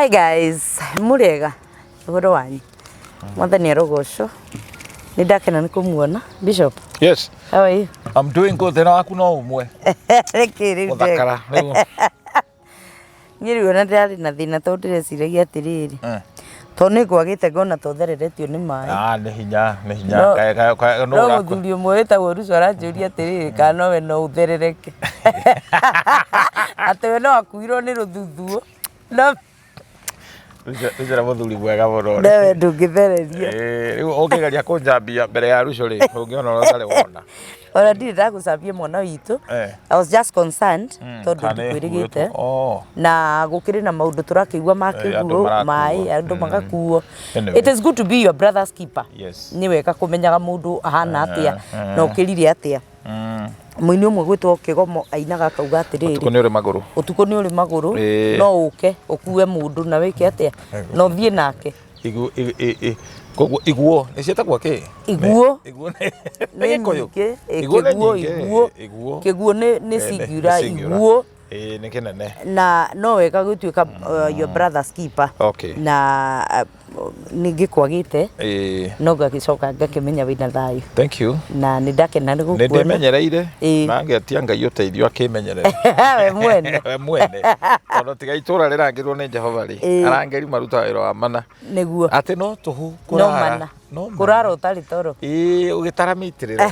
Hi guys, mũrĩega ũhoro wanyu? Mwathani arogocwo. Nĩ ndakena nĩ kũmuona. Bishop, Yes, how are you? I'm doing good. Thĩna waku no ũmwe. Nĩkĩ rĩu ndeka? Gũthakara. Rĩu. Niĩ rĩu ona ndĩrarĩ na thĩna tondũ ndĩreciragia atĩrĩrĩ, Eh. tondũ nĩ ngwagĩte ngona ta ũthereretio nĩ maĩ. Ah, nĩ hinya, nĩ hinya. No- Kaĩ- kaĩ- kaĩ- nũ No ũrakua? mũthuri ũmwe wĩtagwo Ruco aranjũria atĩrĩrĩ, kana nowe no ũtherereke. Atĩ we no akuirwo nĩ rũthuthuũ. No Ruco nĩ mũthuri mwega mũno. nowe ndũngĩthererio. Eh, rĩu ũngĩgeria kũnjambia mbere ya Ruco rĩ, ũngĩona ũrĩa ũtarĩ wona. Ona ndirĩ ndagũcambia mwana witũ. Eh. I was just concerned tondũ Kana ndikwĩrĩgĩte. ĩkuĩtwo. Oh. Na gũkĩrĩ na maũndũ tũrakĩigua ma Eh, andũ kĩguũ, marakuo. maĩ, andũ magakuo. Anyway. It is good to be your brother's keeper. Yes. Nĩ wega kũmenyaga mũndũ ahana atĩa na ũkĩrire atĩa. Mũini ũmwe gwĩtwo Kĩgomo ainaga akauga atĩrĩrĩ, Ũtukũ nĩ ũrĩ magũrũ. ũtukũ nĩ ũrĩ magũrũ, Ĩĩ. no ũke ũkue mũndũ na wĩke atĩa, na ũthiĩ nake. Igu, i, i, i, koguo iguo nĩ ciĩtagwo kĩ? Iguo. Iguo nĩ Nĩ Gĩkũyũ. nyingĩ, ĩ, Iguo nĩ kĩguo, nyingĩ, iguo. iguo. Kĩguo nĩ Ĩ, singular, nĩ singular. iguo. Ĩ, nĩ kĩnene. Na no wega gũtuĩka your brother's keeper. Okay. Na nĩ ngĩkwagĩte Ĩ, no ngagĩcoka ngakĩmenya wĩna thayũ thank you. na nĩ ndakena nĩ Nĩ gũkuona. ndĩmenyereire Ĩ. na ngetia Ngai ũteithio akĩmenyerere. We mwene. We mwene. Tondũ tiga itũra rĩrangĩrwo nĩ Jehova rĩ, Ĩ. arangĩri marutaga wĩra wa mana. Nĩguo. Atĩ no tũhũ No kũrara. mana. No mana. Kũrara ũtarĩ toro. Ĩ, ũgĩtara mitĩrĩro.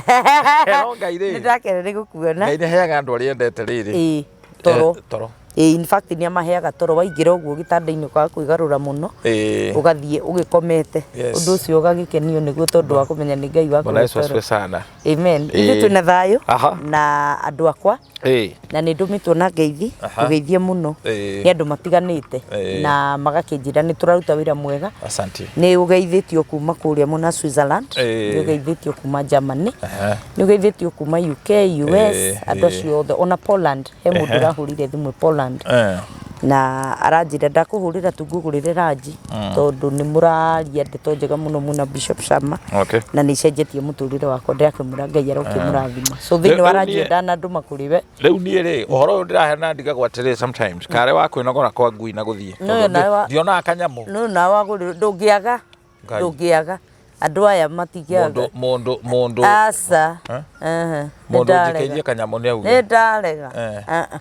No Ngai Nĩ rĩ, ndakena nĩ gũkuona. Ngai nĩ aheaga andũ arĩa endete rĩrĩ. Ĩ, toro. Eh, toro. Ĩ, in fact nĩ amaheaga toro waingĩra ũguo gĩtanda-inĩ ũkaga kwĩgarũra mũno Ĩ. ũgathiĩ ũgĩkomete. Yes. Ũndũ ũcio ũgagĩkenio nĩguo tondũ wa kũmenya nĩ Ngai Bwana wakũhe Yesu toro. asifiwe sana. Amen. Ĩ. Ithuĩ twĩna thayũ Aha. na andũ akwa Ĩ. na nĩ ndũmĩtwo na ngeithi Aha. ngũgeithie mũno Ĩ. nĩ andũ matiganĩte Ĩ. na magakĩnjĩra nĩ tũraruta wĩra mwega. Asante. Nĩ ũgeithĩtio kuma kũrĩa mũna Switzerland, Ĩ. nĩ ũgeithĩtio kuma Germany, Aha. nĩ ũgeithĩtio kuma UK, US, Ĩ, andũ ĩ. acio othe ona Poland, he mũndũ Ehe. ũrahũrire thimũ Poland Eh. na aranjĩra ndakũhũrĩra tu ngũgũrĩre ranji tondũ nĩ mũraria ndeto njega mũno mũna Bishop Sharma Okay. na nĩ icenjetie mũtũrĩre wakwa ndĩrakĩmwĩra Ngai arokĩmũrathima. So thĩinĩ wa Rĩu ranji niĩ- ndanandũma kũrĩ we. Rĩu niĩ rĩ, ũhoro ũyũ ndĩraheana ndigagwo atĩrĩ sometimes, karĩ wa kwĩnogora kwa ngui na gũthiĩ. No, Tondũ nawe wa- ndionaga kanyamũ. No nawe wagũrĩrwo ndũngĩaga Ngai. ndũngĩaga andũ aya matingĩaga. Mũndũ, mũndũ, mũndũ. Aca. Eh? Ehe. Nĩ Mũndũ ndarega. ũnjikĩirie kanyamũ nĩ auge. Nĩ ndarega. Eh. Ah, ah.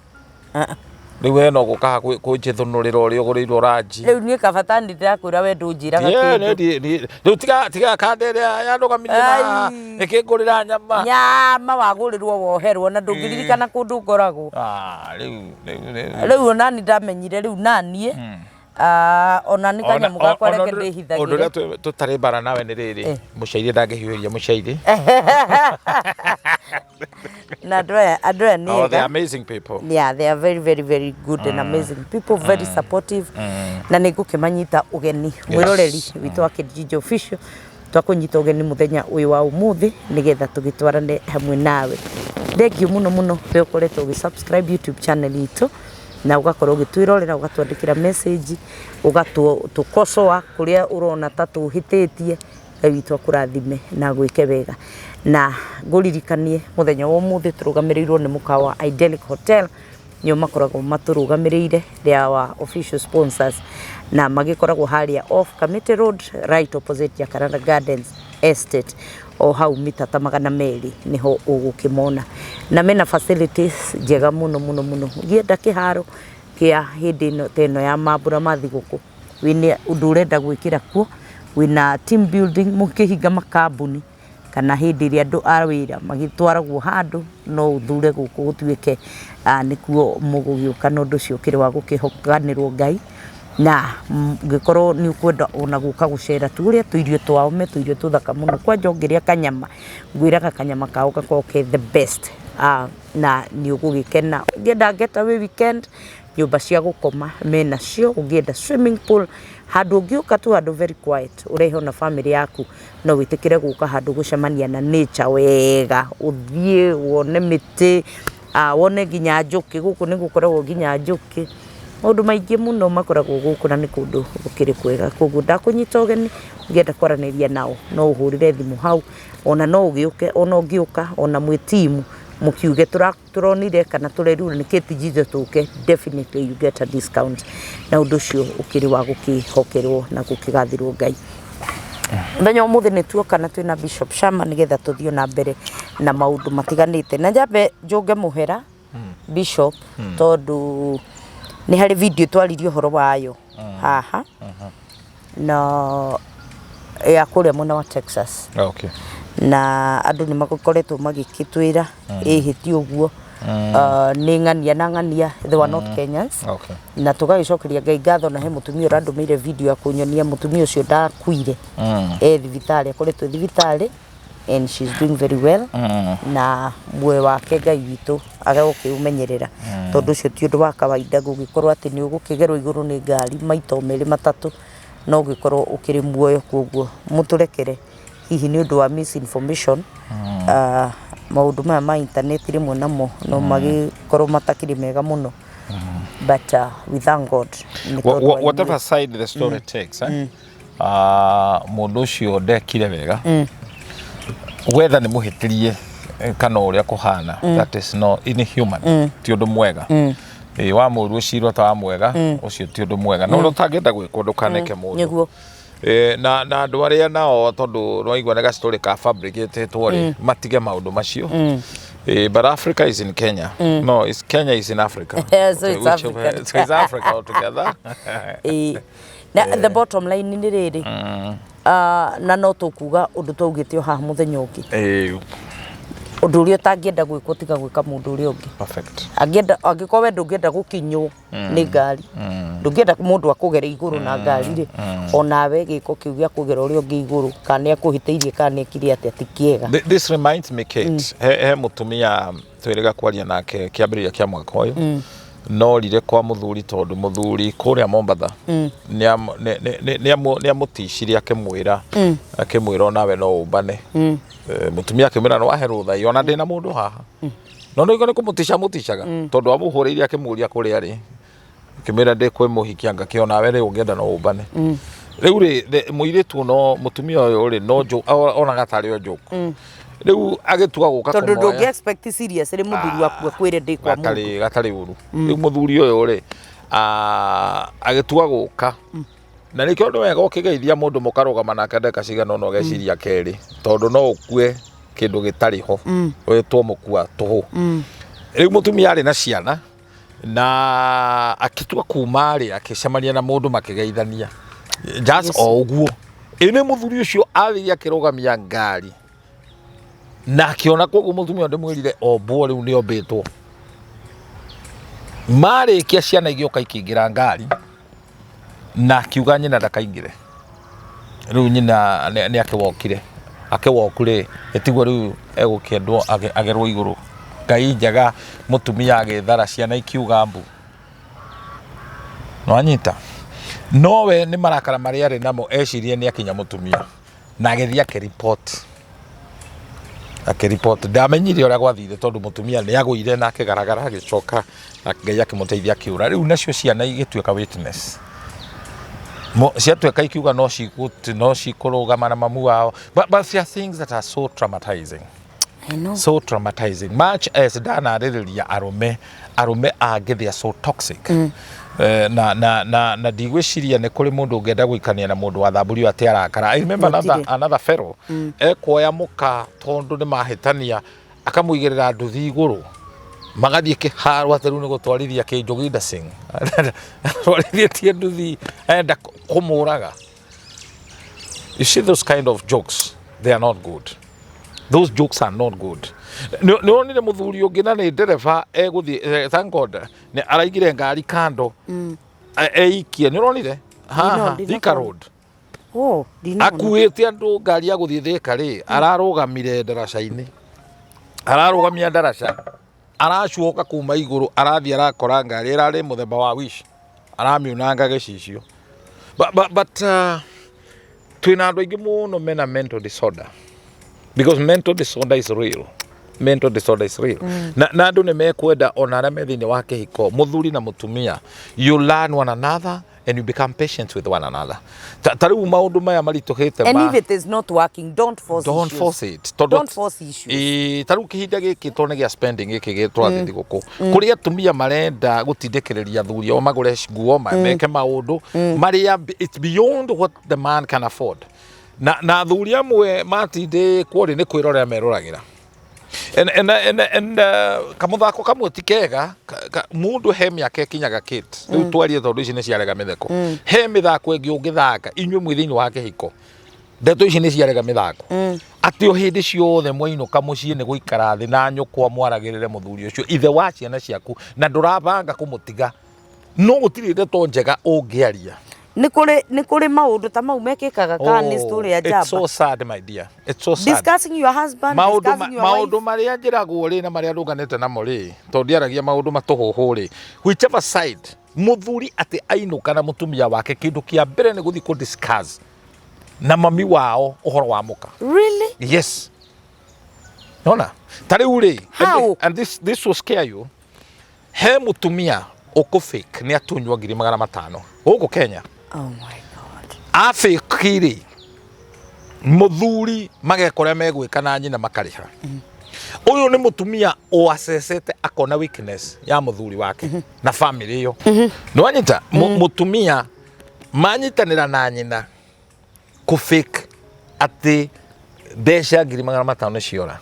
Ah. Rĩu we no gũka kũnjĩthũnũrĩra ũrĩa ũgũrĩirwo ranji. Rĩu niĩ kabata nĩ ndĩrakwĩra we ndũnjĩraga Yeah, kĩndũ. rĩu tiga tiga kanda ĩrĩa yandũgamirie na Ai. ĩkĩngũrĩra nyama. Nyama wagũrĩrwo woherwo na ndũngĩririkana kũndũ ngoragwo. Ah, rĩu rĩu rĩu. Rĩu onani ndamenyire rĩu naniĩ ah, ona nĩ kanyamũ gakwa reke Ũndũ ndĩhithagĩre. ũrĩa tũtarĩ mbara nawe nĩ rĩrĩ, Eh. mũcairi ndangĩhiũhĩria mũcairi. Na andũ aya nĩ Oh, they ega. are amazing people. Yeah, they are very very very good and amazing people, very supportive. Na nĩ ngũkĩmanyita ũgeni mwĩroreri witũ wa Kijiji Official twakũnyita ũgeni mũthenya ũyũ wa ũmũthĩ nĩgetha tũgĩtwarane hamwe nawe. Thank you mũno mũno we ũkoretwo ũgĩ subscribe YouTube channel itũ na ũgakorwo ũgĩtwĩrorera ũgatwandĩkĩra message ũgatũkocoa kũrĩa ũrona ta tũhĩtĩtie. Ngai witũ akũrathime na agwĩke wega. Na ngũririkanie mũthenya wa ũmũthĩ tũrũgamĩrĩirwo nĩ mũkawa wa Idyllic Hotel nĩo makoragwo matũrũgamĩrĩire, they are our official sponsors na magĩkoragwo harĩa off Kamiti Road right opposite Jacaranda Gardens Estate o hau mita ta 200 nĩho ũgũkĩmona na mena facilities njega mũno mũno mũno. Ũngĩenda kĩharo kĩa hĩndĩ ĩno ta ĩno ya mambura ma thigũkũ wĩna ũndũ ũrenda gwĩkĩra kuo, wĩna team building mũkĩhinga makambuni kana hĩndĩ ĩrĩa andũ a wĩra magĩtwaragwo handũ no ũthure gũkũ gũtuĩke nĩkuo mũgũgĩũka na ũndũ ũcio ũkĩrĩ wa gũkĩhokanĩrwo Ngai na ũngĩkorwo nĩ ũkwenda ona gũka gũcera tu ũrĩa tũirio twao me tũirio tũthaka mũno kwanja ũngĩrĩa kanyama ngwĩraga kanyama kao gakoragwo ke the best na nĩ ũgũgĩkena. Ũngĩenda getaway weekend nyũmba cia gũkoma menacio, ũngĩenda swimming pool handũ ũngĩũka tu handũ very quiet ũrehe ona famĩlĩ yaku no wĩtĩkĩre gũka handũ gũcemania na nature wega, ũthiĩ wone mĩtĩ, wone nginya njũkĩ, gũkũ nĩ gũkoragwo nginya njũkĩ, maũndũ maingĩ mũno makoragwo gũkũ na nĩ kũndũ gũkĩrĩ kwega, koguo ndakũnyita ũgeni ũngĩenda kwaranĩria nao no ũhũrĩre thimũ hau, ona no ũgĩũke ona ũngĩũka ona mwĩ timu Mũkiuge tũronire kana tũrerirwo nĩ Kate Jijo tũke, definitely you get a discount, na ũndũ ũcio ũkĩrĩ wa gũkĩhokerwo na gũkĩgathĩrwo Ngai. Mũthenya wa ũmũthĩ nĩ tuoka na twĩna Bishop Sharma nĩgetha tũthiĩ na mbere na maũndũ matiganĩte. Na nyambe njũnge mũhera, Bishop, tondũ nĩ harĩ video twaririe ũhoro wayo haha na ya kũrĩa mwena wa Texas, na andũ nĩ makoretwo magĩkĩtwĩra ĩhĩ ti ũguo, nĩ ng'ania na ng'ania, they were not Kenyans. Na tũgagĩcokeria Ngai ngatho, na he mũtumia ũrandũmĩire video ya kũnyonia mũtumia ũcio ndakuire, e thibitarĩ, akoretwo thibitarĩ and she's doing very well, na muoyo wake Ngai witũ agagũkĩũmenyerera, tondũ ũcio ti ũndũ wa kawaida gũgĩkorwo atĩ nĩ ũgũkĩgerwo igũrũ nĩ ngari maita o merĩ matatũ no ũgĩkorwo ũkĩrĩ muoyo. Koguo mũtũrekere hihi nĩ ũndũ wa misinformation. Maũndũ maya ma internet rĩmwe namo no magĩkorwo matakĩrĩ mega mũno, but we thank God nĩ tondũ wa Whatever side the story takes, eh? Mũndũ ũcio ndekire wega, whether nĩ mũhĩtĩrie kana ũrĩa kũhana, that is no inhuman, ti ũndũ mwega. Ĩ, wa mũru ũcirwo ta wa mwega, ũcio ti ũndũ mwega, no ũrĩa ũtangĩenda gwĩkwo ndũkaneke mũndũ. Na andũ arĩa nao, tondũ nĩwaigua nĩ gastory ka fabricatĩtwo rĩ, matige maũndũ macio. But Africa is in Kenya. No, it's Kenya is in Africa. Yeah, so it's African. So it's Africa altogether. Ĩĩ. Na the bottom line nĩ rĩrĩ, na no tũkuga ũndũ twaugĩte o haha mũthenya ũngĩ, ũndũ ũrĩa ũtangĩenda gwĩkwo tiga gwĩka mũndũ ũrĩa ũngĩ. Angĩenda, angĩkorwo we ndũngĩenda gũkinywo nĩ ngari, ndũngĩenda mũndũ akũgere igũrũ na ngari rĩ, onawe gĩko kĩu gĩa kũgera ũrĩa ũngĩ igũrũ, kana nĩ akũhĩtĩirie kana nĩ ekire atĩa, ti kĩega. This reminds me, Kate, he mũtumia twĩrĩga kwaria nake kĩambĩrĩria kĩa mwaka ũyũ, norire kwa mũthuri tondũ mũthuri kũrĩa Mombatha nĩ amũticirie, akĩmwĩra onawe no ũmbane. Mũtumia akĩmwĩra no wahe rũtha ona ndĩna mũndũ haha, no nĩ nĩ kũmũtica mũticaga, tondũ amũhũrĩire akĩmũria kũrĩa arĩ, akĩmwĩra ndĩ kwĩ mũhiki, anga kĩo nawe rĩ ũngĩenda no ũmbane. Rĩu rĩ mũirĩtu no mũtumia ũyũ rĩ no onaga tarĩ o joke, rĩu agĩtua gũka tondũ kũmoya. Ndũngĩ expect serious rĩ mũthuri waku akwĩre ndĩ kwa mũndũ. Gatarĩ ũru. Rĩu mũthuri ũyũ rĩ agĩtua gũka, na nĩkĩo nĩ wega ũkĩgeithia mũndũ mũkarũgama nake ndagĩka cigana ũna ũgeciria kerĩ, tondũ no ũkue kĩndũ gĩtarĩ ho, wĩtwo mũkua tũhũ. Rĩu mũtumia arĩ na ciana na akĩtua kuma rĩ akĩcemania na mũndũ makĩgeithania just o ũguo. Ĩ nĩ mũthuri ũcio athire akĩrũgamia ngari na akĩona, koguo mũtumia ũyũ ndĩmwĩrire ombwo, rĩu nĩ ombĩtwo. Marĩkia ciana igĩũka ikĩingĩra ngari na akiuga nyina ndakaingĩre. Rĩu nyina nĩ akĩwokire, akĩwoku rĩ ĩtiguo rĩu egũkĩendwo agerwo igũrũ. Ngai njega, mũtumia agĩthara, ciana ikiuga mbu. Nĩwanyita? Nowe nĩ marakara marĩa arĩ namo ecirie nĩ akinya mũtumia na agĩthiĩ akĩripoti. Ndamenyire ũrĩa gwathire tondũ mũtumia nĩ agũire na akĩgaragara, agĩcoka na Ngai akĩmũteithia akĩũra. Rĩu nacio ciana igĩtuĩka witness. Ciatuĩka ikiuga no cikũrũgama na mamu wao, but there are things that are so traumatizing. I know. So traumatizing. Much as ndanarĩrĩria arũme angĩ, they are so toxic. Na ndigwĩciria nĩ kũrĩ mũndũ ũngĩenda gũikania na mũndũ wathamburio atĩ arakara. I remember another, Gũtirĩ. another fellow ekuoya mũka tondũ nĩ mahĩtania, akamũigĩrĩra nduthi igũrũ, magathiĩ kĩharo atĩ rĩu nĩ gũtwarithia kĩnjũgĩ Singh atwarithĩtie nduthi, enda kũmũraga. You see those kind of jokes, they are not good. Those jokes are not good. Nĩ wonire mũthuri ũngĩ na nĩ ndereba egũthiĩ, thank God nĩ araigire ngari kando, eikie. Nĩ ũronire haha Ndinona. Thika Road? Oh, ndinona. Akuĩte andũ ngari ya gũthiĩ Thika rĩ, ararũgamire ndaraca-inĩ, ararũgamia ndaraca, aracuoka kuma igũrũ, arathiĩ arakora ngari ĩrarĩ mũthemba wa Wish, aramiunanga gĩcicio. But twĩna andũ aingĩ mũno mena mental disorder, because mental disorder is real. Mental disorder is real. Na andũ nĩ mekwenda ona arĩa me thĩinĩ wa kĩhiko, mũthuri na mũtumia, you learn one another. And you become patient with one another. Ta rĩu maũndũ maya maritũhĩte. And if it is not working, don't force Don't issues. force it. Tondũ Don't force issues. Ĩĩ, ta rĩu kĩhinda gĩkĩ tondũ nĩ gĩa spending gĩkĩ tũrathiĩ thigũkũ, kũrĩ atumia marenda gũtindĩkĩrĩria athuri ao magũre nguo, meke maũndũ marĩa it's beyond what the man can afford, na athuri amwe matindĩkwo rĩ, nĩ kwĩrorera meroragĩra. And kamũthako kamwe ti kega. Mũndũ he mĩaka ĩkinyaga kate rĩu twarie, tondũ ici nĩ ciarega mĩtheko. He mĩthako ĩngĩ ũngĩthaka inyuĩ mwĩ thĩinĩ wa kĩhiko. Ndeto ici nĩ ciarega mĩthako, atĩ o hĩndĩ ciothe mwainũka mũciĩ nĩ gũikara thĩ na nyũkwa mwaragĩrĩre mũthuri ũcio, ithe wa ciana ciaku, na ndũrabanga kũmũtiga, no gũtirĩ ndeto njega ũngĩaria. Nĩ kũrĩ maũndũ ta mau mekĩkaga kana nĩ story ya It's njamba? So sad, my dear, it's so sad. Discussing your husband, Maũndũ discussing your maũndũ wife. Marĩa njĩragwo rĩ, na marĩa ndũnganĩte namo rĩ, tondũ ndiaragia maũndũ matũhũhũ rĩ, whichever side, mũthuri atĩ ainũka na mũtumia wake, kĩndũ kĩa mbere nĩ gũthiĩ kũ discuss na mami wao ũhoro wa mũka. Really? Yes. Nona ta rĩu rĩ, How? And this will scare you. He mũtumia ũkũ fake nĩ atunywo 500,000 gũkũ Kenya. Oh my God. Afĩki rĩ, mũthuri mageka ũrĩa megwĩka na nyina makarĩha. Ũyũ nĩ mũtumia ũacecete akona weakness ya mũthuri wake na family ĩyo. Nĩ wanyita? Mũtumia manyitanĩra na nyina kũ fake atĩ mbeca 500,000 nĩ ciora.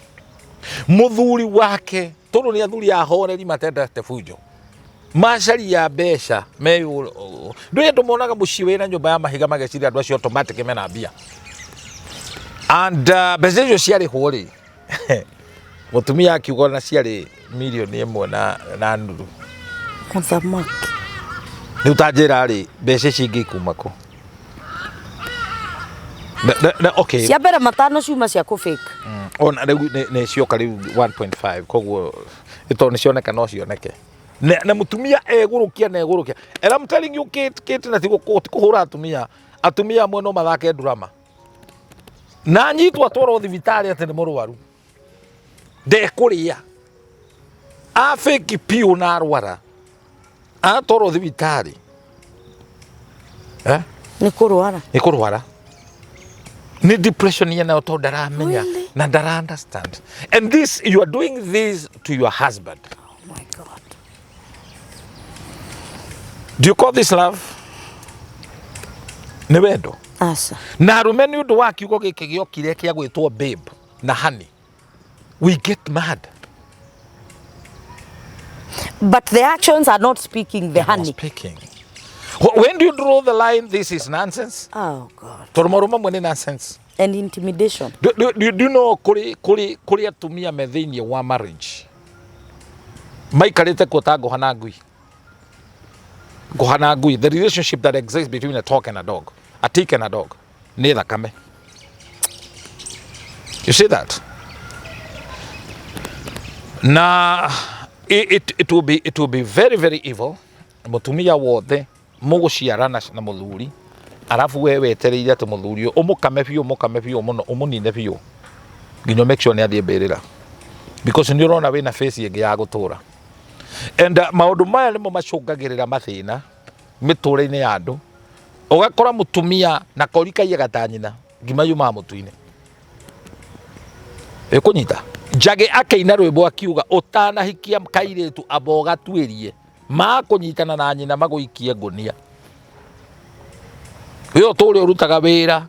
Mũthuri wake, tondũ nĩ athuri ahoreri matendete bunjo, macaria mbeca meyũ. Ndũĩ andũ monaga mũciĩ wĩna nyũmba ya mahiga, mageciria andũ acio automatic mena mbia. And mbeca icio ciarĩhwo rĩ, mũtumia akiuga ona ciarĩ 1.5 million na nuthu. Mũthamaki. Rĩu ta njĩra rĩ, mbeca ici ingĩ ikuma kũ? Okay. Cia mbere matano ciuma cia kũ fake. Ona rĩu nĩ cioka rĩu 1.5, koguo tondũ nĩ cioneka no cioneke na mũtumia egũrũkia na egũrũkia. And I'm telling you, Kate, Kate, na ti kũhũra atumia. Atumia amwe no mathake drama na anyitwo atwarwo thibitarĩ atĩ nĩ mũrwaru, ndekũrĩa, abĩki piũ na arwara atwarwo thibitarĩ, eh? Nĩ kũrwara. Nĩ kũrwara, nĩ depression yenayo, tondũ ndaramenya Really? na ndara understand. And this, you are doing this to your husband. Oh my God. Do you call this love? Nĩ wendo? Aca. Na arũme, nĩ ũndũ wa kiugo gĩkĩ gĩokire kĩa gwĩtwo babe na honey, we get mad. But the actions are not speaking the honey. Speaking. When do you draw the line? This is nonsense. Oh God. Tondũ maũndũ mamwe nĩ nonsense. And intimidation. Do you know kũrĩ atumia me thĩinĩ wa marriage maikarĩte kuo ta ngũha na ngui, ngũha na ngui, the relationship that exists between a dog and a dog, a tick and a dog, nĩ thakame. You see that? Na it will be very, very evil. Mũtumia wothe mũgũciarana na mũthuri, arabu we wetereire atĩ mũthuri ũyũ ũmũkame biũ, ũmũkame biũ mũno, ũmũnine biũ nginya make sure nĩ athiĩ mbĩrĩra, because nĩ ũrona wĩna face ĩngĩ ya gũtũra. And maũndũ maya nĩmo macũngagĩrĩra mathĩna mĩtũrĩre-inĩ ya andũ. Ũgakora mũtumia na kori kaiyaga ta nyina, ngima yumaga mũtu-inĩ. Ĩkũnyita njagĩ akĩina rwĩmbo akiuga, ũtanahikia kairĩtu amba ũgatuĩrie, makũnyitana na nyina magũikie ngũnia ĩyo tũrĩa ũrutaga wĩra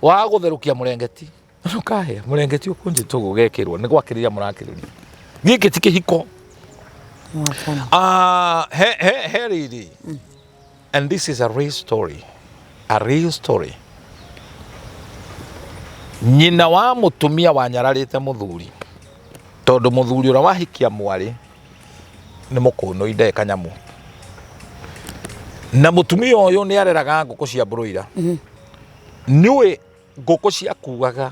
wa gũtherũkia mũrengeti. Ndũkahe mũrengeti ũkũnjĩtwo gũgekĩrwo nĩ gwakĩrĩria mũrakĩrĩria. Gĩkĩ ti kĩhiko. Mwathani. Ah, he rĩrĩ, and this is a real story, a real story. Nyina wa mũtumia wanyararĩte mũthuri, tondũ mũthuri ũrĩa wahikia mwarĩ nĩ mũkũnũi, nde kanyamu. Na mũtumia ũyũ nĩ areraga ngũkũ cia broiler. Nĩũĩ ngũkũ ciakuaga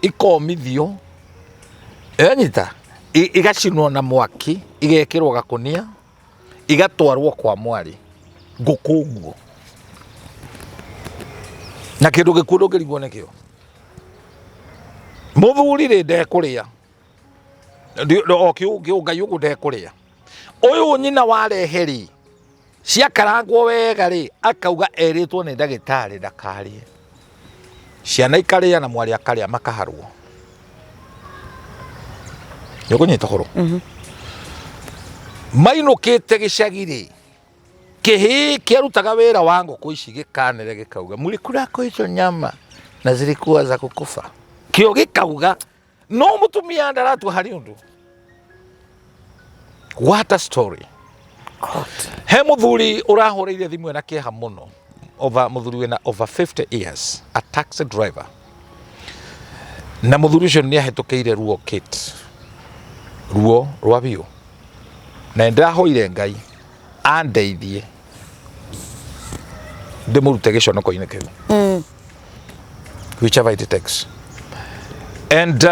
ikomithio, ĩranyita, igacinwo na mwaki, igekĩrwo gakũnia, igatwarwo kwa mwarĩ, ngũkũ ũguo na kĩndũ gĩkuũ ndũngĩrigwo nĩkĩo. Mũthuri rĩ, ndekũrĩa. O kĩu Ngai ũguo ndekũrĩa. Ũyũ nyina warehe rĩ, Ciakarangwo wega rĩ, akauga erĩtwo nĩ ndagĩtarĩ ndakarĩe. Ciana ikarĩa na mwarĩ akarĩa makaharwo. Nĩ ũkũnyita ũhoro? Mainũkĩte gĩcagi rĩ, kĩhĩĩ kĩarutaga wĩra wa ngũkũ ici gĩkanĩre gĩkauga mlikulako hizo nyama na zilikuwa za kukufa. Kĩo gĩkauga no mũtumia ndaratua harĩ ũndũ. What a story. God. He mũthuri ũrahũrĩire thimũ ena kĩeha mũno, over mũthuri wĩna over 50 years, a taxi driver, na mũthuri ũcio nĩ ahĩtũkĩire ruo Kate, ruo rwa biũ, na nĩndĩrahoire Ngai andeithie ndĩmũrute gĩconoko-inĩ kĩu, whichever it takes. And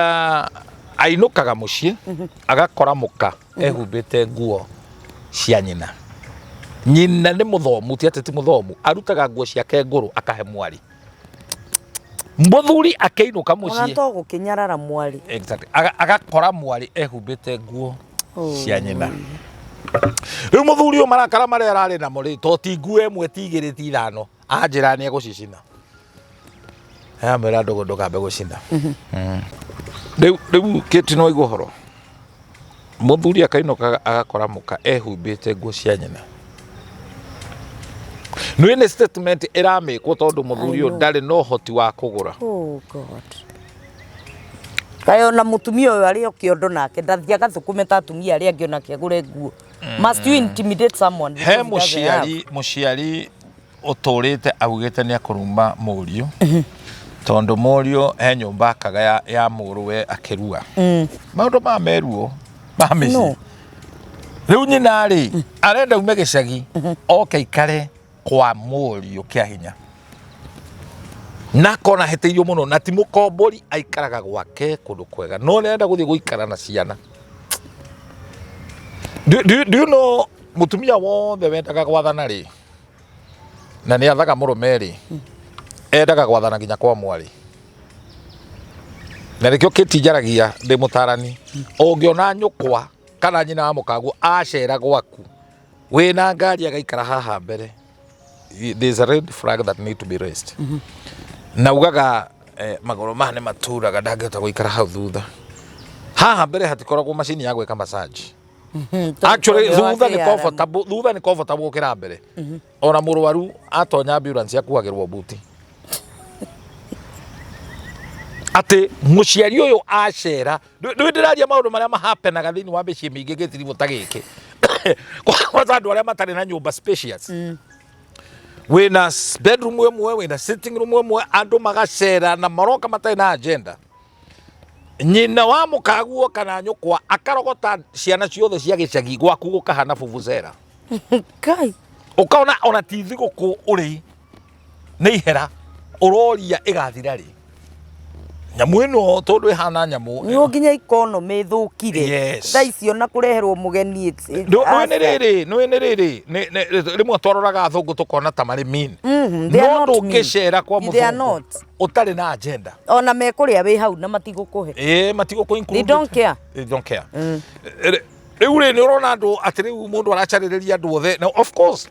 ainũkaga mũciĩ agakora mũka ehumbĩte nguo cia nyina. Nyina nĩ mũthomu, ti atĩ ti mũthomu, arutaga nguo ciake ngũrũ akahe mwarĩ. Mũthuri akĩinũka Ona mũciĩ to gũkĩnyarara mwarĩ. Exactly. Agakora mwarĩ ehumbĩte nguo cia nyina. Rĩu mũthuri ũyũ marakara marĩa ararĩ namo rĩ, to ti nguo ĩmwe, ti igĩrĩ, ti ithano, anjĩra nĩ egũcicina. Amwĩra ndũgũ ndũkambe gũcina. Rĩu Kate no aigua ũhoro. Mũthuri akainũka agakora mũka ehumbĩte nguo cia nyina. Nĩ nĩ statement ĩramĩkwo tondũ mũthuri ũyũ ndarĩ na ũhoti wa kũgũra. Oh God. Kaĩ ona mũtumia ũyũ arĩ o kĩondo nake ndathiĩ agathũkũme ta atumia arĩa angĩ onake agũre nguo. Must you intimidate someone He because he doesn't have? mũciari ũtũrĩte augĩte nĩ akũruma mũriũ tondũ mũriũ he nyũmba akaga ya mũrũwe akĩrua maũndũ ma meruo ma mĩciĩ. No. Rĩu nyina rĩ arenda ume gĩcagi oke ikare kwa mũriũ kĩa hinya, na akona hĩtĩirio mũno, na ti mũkombori, aikaraga gwake kũndũ kwega, no nĩ arenda gũthiĩ gũikara na ciana. Do you know mũtumia wothe wendaga gwathana rĩ, na nĩ athaga mũrũme rĩ, endaga gwathana nginya kwa mwarĩ, na nĩkĩo kĩti njaragia ndĩ mũtarani, ũngĩona nyũkwa kana nyina wa mũkaguo acera gwaku wĩna ngari agaikara haha mbere, there's a red flag that need to be raised. Na ugaga magũrũ maya nĩ maturaga, ndangĩhota gũikara hau thutha. Haha mbere hatikoragwo macini ya gwĩka massage. Actually thutha nĩ comfortable, thutha nĩ comfortable gũkĩra mbere. Ona mũrwaru atonya ambulance akuagĩrwo buti. Atĩ mũciari ũyũ acera, ndĩ ndĩraria maũndũ marĩa mahapenaga thĩinĩ wa mĩciĩ mĩingĩ gĩtiribũ ta gĩkĩ. Kwanza andũ arĩa matarĩ na nyũmba spacious. Wĩna bedroom ĩmwe, wĩna sitting room ĩmwe, andũ magacera na maroka matarĩ na agenda. Nyina wa mũkaguo kana nyũkwa akarogota ciana ciothe cia gĩcagi, gwaku gũkahana bubuzera. Ngai. Ũkaona ona ti thigũkũ ũrĩ nĩ ihera ũroria ĩgathira rĩ. Nyamũ ĩno tondũ ĩhana nyamũ. Nĩguo nginya economy ĩthũkire. Yes. Thaa ici ona kũreherwo mũgeni Nĩũĩ nĩ rĩrĩ, nĩũĩ nĩ rĩrĩ, rĩmwe twaroraga athũngũ tũkona ta marĩ mean. They are No not mean. ndũngĩcera kwa They are mũthũngũ not. ũtarĩ na agenda. Ona mekũrĩa wĩ hau na matigũkũhe. Ĩĩ, matigũkũ include. They don't care. They don't care. Rĩu rĩ nĩ ũrona andũ atĩ rĩu mũndũ aracarĩrĩria andũ othe. Now of course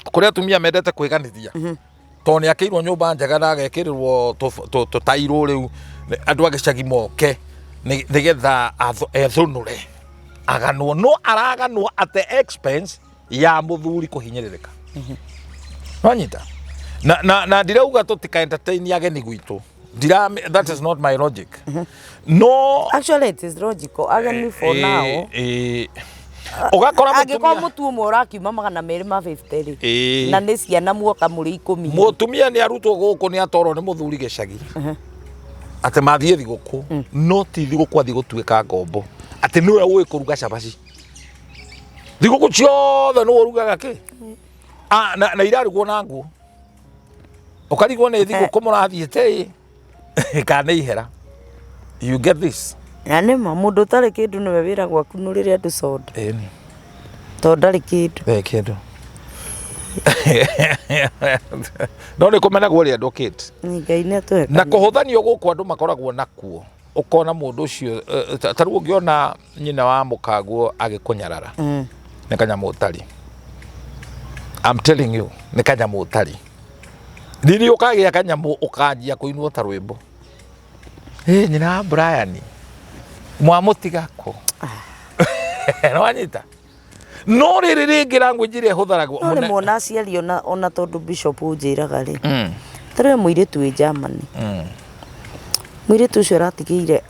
kũrĩ atumia mendete kwĩganithia tondũ nĩ akĩirwo nyũmba njega na agekĩrĩrwo tũtairũ, rĩu andũ a gĩcagi moke nĩgetha ethũnũre aganwo, no araganwo at the expense ya mũthuri kũhinyĩrĩrĩka. Nwanyita na ndirauga tũtika entertain ageni gwitũ, ndira, that is not my logic, no. Actually it is logical. Ageni for now. Ũgakora Angĩkorwo mũtumia mũtu ũmwe ũrakiuma 250 rĩ, na nĩ ciana muoka mũrĩ 10. Mũtumia nĩ arutwo gũkũ, nĩ atwarwo nĩ mũthuri gĩcagi atĩ mathiĩ thigũkũ, no ti thigũkũ athiĩ gũtuĩka ngombo atĩ nĩwe ũĩ kũruga cabaci thigũkũ ciothe, nĩwe ũrugaga kĩ. Ah, na irarugwo na ngũ, ũkarigwo nĩ thigũkũ mũrathiĩte ĩ kana nĩ ihera. You get this? Na nĩ ma mũndũ ũtarĩ kĩndũ nĩwe wĩragwo akunũrĩre andũ soda. Ĩni. Tondũ ndarĩ kĩndũ. Ndarĩ kĩndũ, no nĩ kũmenagwo ũrĩa andũ Kate. Ngai nĩ atũhe na kũhũthanio gũkũ andũ makoragwo nakuo, ũkona mũndũ ũcio ta rĩu ũngĩona nyina wa mũkaguo agĩkũnyarara nĩ kanyamũ ũtarĩ. I'm telling you, nĩ kanyamũ ũtarĩ. Rĩrĩa ũkagĩa kanyamũ ũkanjia kũinwo ta rwĩmbo. Ĩ nyina wa Brian mwamũtiga kũ? Nĩwanyita? No rĩrĩ rĩngĩ language ĩrĩa ĩhũthagĩrwo No rĩmwe ona aciari ona tondũ bishop ũnjĩraga rĩ, tarĩu mũirĩtu wĩ Germany, mũirĩtu ũcio aratigĩire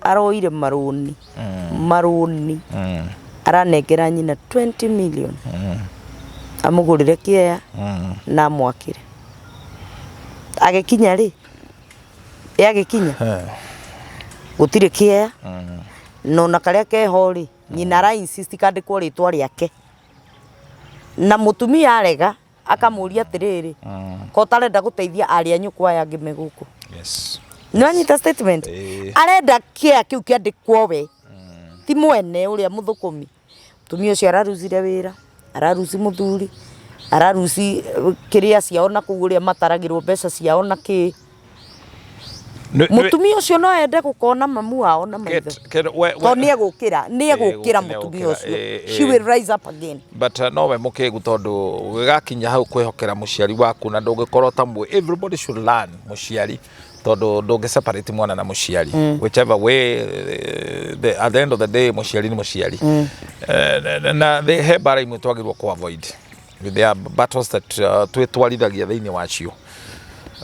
aroire marũni, marũni, aranengera nyina 20 million, amũgũrĩre kĩea na amwakĩre. Agĩkinya rĩ, ĩ agĩkinya gũtirĩ kĩea, na ona karĩa keho rĩ, nyina ara insist kandĩkwo rĩtwa rĩake. Na mũtumia arega akamũria atĩrĩrĩ, ko ũtarenda gũteithia arĩ a nyũkwa aya angĩ me gũkũ? Yes. Nĩwanyita statement? Ĩĩ. Arenda kĩea kĩu kĩandĩkwo we, ti mwene ũrĩa mũthũkũmi. Mũtumia ũcio ararucire wĩra, araruci mũthuri, araruci kĩrĩa ciao na kũu ũrĩa mataragĩrwo mbeca ciao na kĩ. Mũtumia ũcio no ende gũkona mamu wao na maitho. Tondũ nĩ egũkĩra, nĩ egũkĩra mũtumia ũcio. She will rise up again. But nowe mũkĩgu tondũ gĩgakinya hau kwĩhokera mũciari waku na ndũngĩkorwo ta mwe. Everybody should learn mũciari tondũ ndũngĩ separate mwana na mũciari. Whichever way, at the end of the day mũciari nĩ mũciari. Na he mbara imwe twagĩrĩirwo kũ avoid. There are battles that twĩtwarithagia thĩinĩ wacio.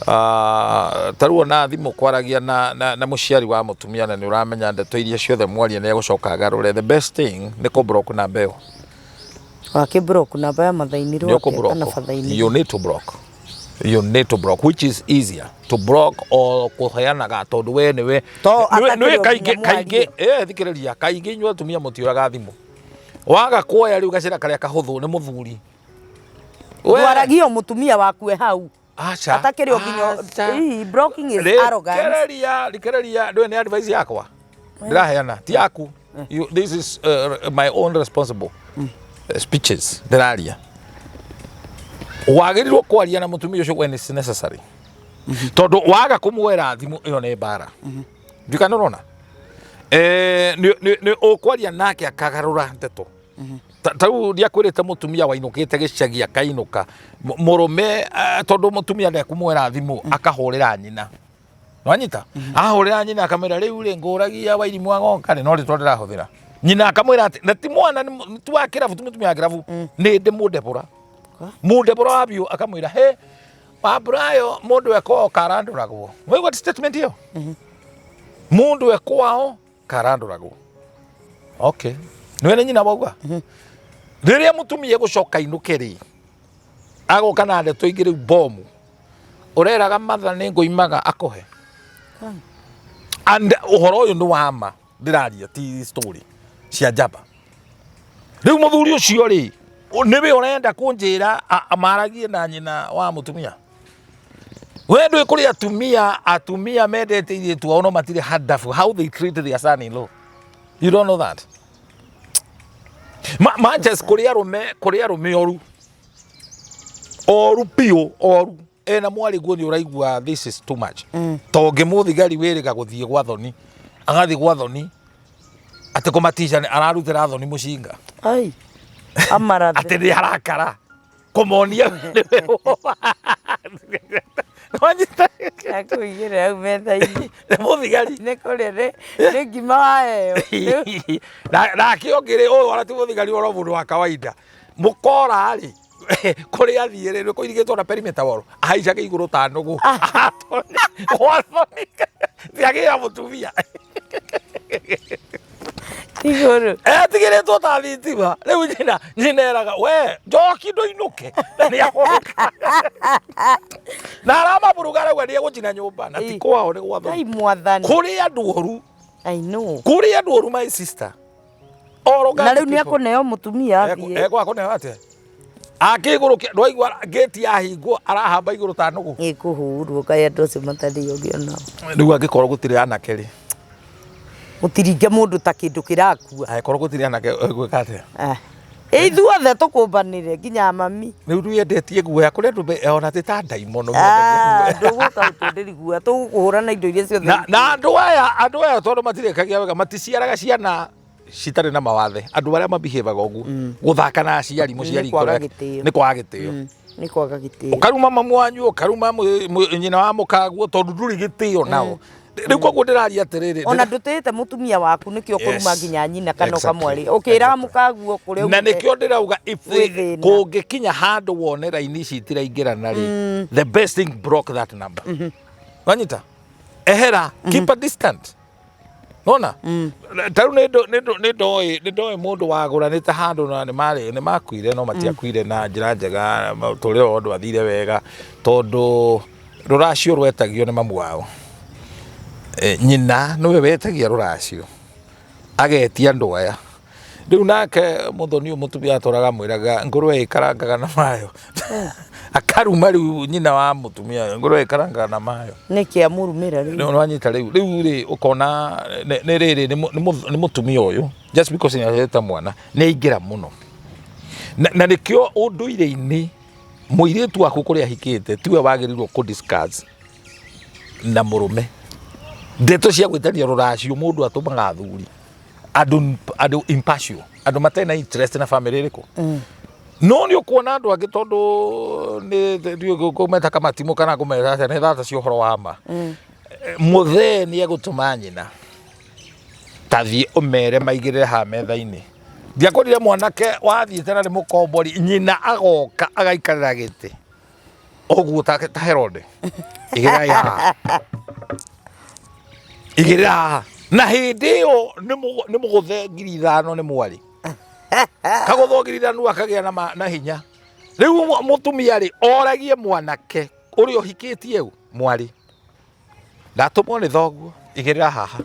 Ta rĩu ona thimũ kwaragia na mũciari wa mũtumia na nĩ ũramenya ndeto iria ciothe mwaria nĩ egũcoka agarũre. The best thing nĩ kũ block namba ĩyo. Wakĩ block namba ya mathainĩ Nĩ ũkũ kana block. bathainĩ. You need to block. You need to block, which is easier to block or kũheanaga tondũ we nĩwe To nĩwe atakĩrĩ o kaingĩ nginya kaingĩ mwarie. Thikĩrĩria, kaingĩ inyuĩ atumia mũtioyaga thimũ. Waga kuoya rĩu gacĩra karĩa kahũthũ nĩ mũthuri. Ndwaragio mũtumia waku e hau. Aca. Atakĩrĩ o nginya Aca. Ii, blocking is arrogance. Rĩkĩrĩria, rĩkĩrĩria, ndũĩ nĩ advice yakwa ndĩraheana ti yaku. This is my own responsible speeches ndĩraria. Wagĩrĩirwo kwaria na mũtumia ũcio when it's necessary, tondũ waga kũmwera thimũ ĩyo nĩ mbara. Ndiũĩ kana ũrona. Nĩ ũkwaria nake akagarũra ndeto. Ta rĩu ndiakwĩrĩte mũtumia wainũkĩte gĩcagi akainũka mũrũme, tondũ mũtumia ndekũmwĩra thimũ, akahũrĩra nyina. Nwanyita ahũrĩra nyina akamwĩra, rĩu rĩ ngũragia Wairimũ agoka rĩ? No rĩtwa ndĩrahũthĩra. Nyina akamwĩra atĩ na ti mwana, nĩ ti wa kĩrabu, ti mũtumia wa kĩrabu, nĩ ndĩ mũndebora, mũndebora wa biũ. Akamwĩra, he wamburayo mũndũ ekwao karandũragwo. Waigua statement ĩyo? Mũndũ ekwao karandũragwo. Okay, nĩwe nĩ nyina wauga. Rĩrĩa mũtumia egũcoka inũke rĩ, agoka na ndeto ingĩ rĩu bomu ũreraga matha nĩ ngũimaga akũhe. And ũhoro ũyũ nĩ wa ma ndĩraria, ti story cia njamba. Rĩu mũthuri ũcio rĩ, nĩwe ũrenda kũnjĩra maragie na nyina wa mũtumia? We ndũĩ kũrĩ atumia mendete airĩtu ao no matirĩ hadafu how they treat their son in law. You don't know that? Manchester kũrĩ arũme oru oru biũ, oru ena mwarĩ guo nĩ ũraigua this is too much. To ũngĩ mũthigari wĩrĩga gũthiĩ gwa thoni, agathiĩ gwa thoni atĩ kũmatica ararutĩra thoni mũcinga. Ai. Amarathe. Atĩ nĩ arakara kũmonia nĩwanyita? Akũigĩrĩra hau metha-inĩ. Nĩ mũthigari. Nĩ kũrĩa nĩ ngima waheo. Nake ũngĩ rĩ, ũyũ ona ti mũthigari, oro mũndũ wa kawaida mũkora rĩ, kũrĩa athiĩ rĩ, nĩ kũirigĩtwo na perimeter wall, ahaicaga igũrũ ta nũgũ gwathoni tiagĩa mũtumia. Igũrũ. Etigĩrĩtwo ta thitima. Rĩu nyina eraga we njoki ndũinũke, na nĩ ahũrũka na aramaburuga, arauga nĩ egũcina nyũmba na ti kwao, nĩ Ngai gwathoni. Mwathani. Kũrĩ andũ oru. I know. Kũrĩ andũ oru, my sister. Oro. Na rĩu nĩ ekũneo mũtumia athiĩ. Ekũneo atĩa akĩgũrũ? Ndwaigua ngĩti yahingwo arahamba igũrũ ta nũgũ? Ĩkũhũrwo kaĩ andũ acio matarĩ ũgĩ onao. Rĩu angĩkorwo gũtirĩ anake rĩ? Gũtiringe mũndũ ta kĩndũ kĩrakua. Angĩkorwo gũtirĩ anake gwĩka atĩa? Ah. Ithuothe tũkũmbanĩre nginya mami. Rĩu ndũyendetie guoya kũrĩ andũ ona ti ta ndaimono. Ah, ndũgũka ũtũndĩri guoya, tũgũkũhũra na indo iria ciothe. Na andũ aya tondũ matirĩkagia wega, maticiaraga ciana. Citarĩ na mawathe, andũ arĩa mabihevaga ũguo, gũthaka na aciari, mũciari Nĩ kwaga ngoro yake- gĩtĩo. Nĩ kwaga gĩtĩo. Nĩ kwaga gĩtĩo. Ũkaruma mamu wanyu, ũkaruma nyina wa mũkaguo, tondũ ndũrĩ gĩtĩo nao. Rĩu koguo ndĩraria atĩrĩrĩ, Ona ndũtĩĩte mũtumia waku, nĩkĩo ũkũruma nginya nyina kana ũkamwarĩ ũkĩraga mũkaguo kũrĩa Na umĩte. nĩkĩo ndĩrauga if Gwĩ thĩna. kũngĩkinya handũ wone raini ici itiraingĩrana rĩ, the best thing, block that number. Wanyita, ehera, keep a distance. Nona ta rĩu nĩ ndoĩ mũndũ wagũranĩte handũ na nĩ marĩ nĩ makuire, no matiakuire na njĩra njega. Mũtũrĩre wao ndwathire wega, tondũ rũracio rwetagio nĩ mamu wao. Nyina nĩwe wetagia rũracio, agetia andũ aya. Rĩu nake mũthoni ũyũ mũtumia atũraga amwĩraga ngũrwe ĩkarangaga na mayo, akaruma rĩu nyina wa mũtumia ũyũ, ngũrwe ĩkarangaga na mayo. Nĩkĩ amũrumĩra rĩu? Nĩ wanyita rĩu rĩ, ũkona nĩ rĩrĩ nĩ mũtumia ũyũ, just because nĩ arehete mwana, nĩ aingĩra mũno na nĩkĩo ũndũire-inĩ mũirĩtu waku kũrĩa ahikĩte tiwe wagĩrĩirwo kũ discuss na mũrũme ndeto cia gwĩtania rũracio. Mũndũ atũmaga athuri, andũ impartial, andũ matarĩ na interest na family ĩrĩkũ. No nĩ ũkuona andũ angĩ, tondũ nĩ ndiũĩ kũmeta kamatimũ kana kũmeta atĩa, nĩ thata cia ũhoro wa ma. Mũthee nĩ egũtũma nyina, tathiĩ ũmere maigĩrĩre haha metha-inĩ. Ndiakorire mwanake wathiĩte na nĩ mũkombori, nyina agoka agaikarĩra gĩtĩ ũguo ta Herode, igĩrĩrai haha, igĩrĩra haha. Na hĩndĩ ĩyo nĩ mũgũthe 5,000, nĩ mwarĩ kagũthwo 5,000, akagĩa na hinya. Rĩu mũtumia rĩ oragie mwanake ũrĩa ũhikĩtie ũ mwarĩ, ndatũmwo nĩ thoguo, igĩrĩra haha.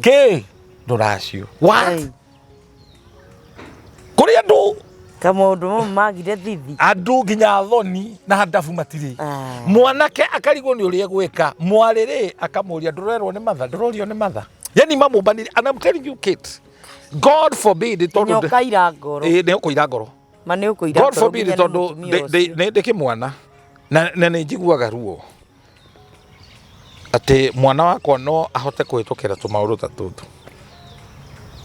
Kĩ rũracio? What? Ngai. Kũrĩ andũ Kamaũndũ mau magire thithi. Andũ nginya thoni na ndabu matirĩ. Ah. Mwanake akarigwo nĩ ũrĩa egwĩka. Mwarĩ rĩ akamũria, ndũrerwo nĩ matha, ndũrorio nĩ matha, yani mamũmbanire. And I'm telling you, Kate, God forbid, tondũ Nginya ũkaira ngoro. Ĩĩ, nĩ ũkũira ngoro. Ma nĩ ũkũira God ngoro forbid, nginya nĩ tondũ mũtumia ũcio. nĩ ndĩ kĩmwana na nĩ njiguaga ruo atĩ mwana wakwa no ahote kũhĩtũkĩra tũmaũndũ ta tũtũ.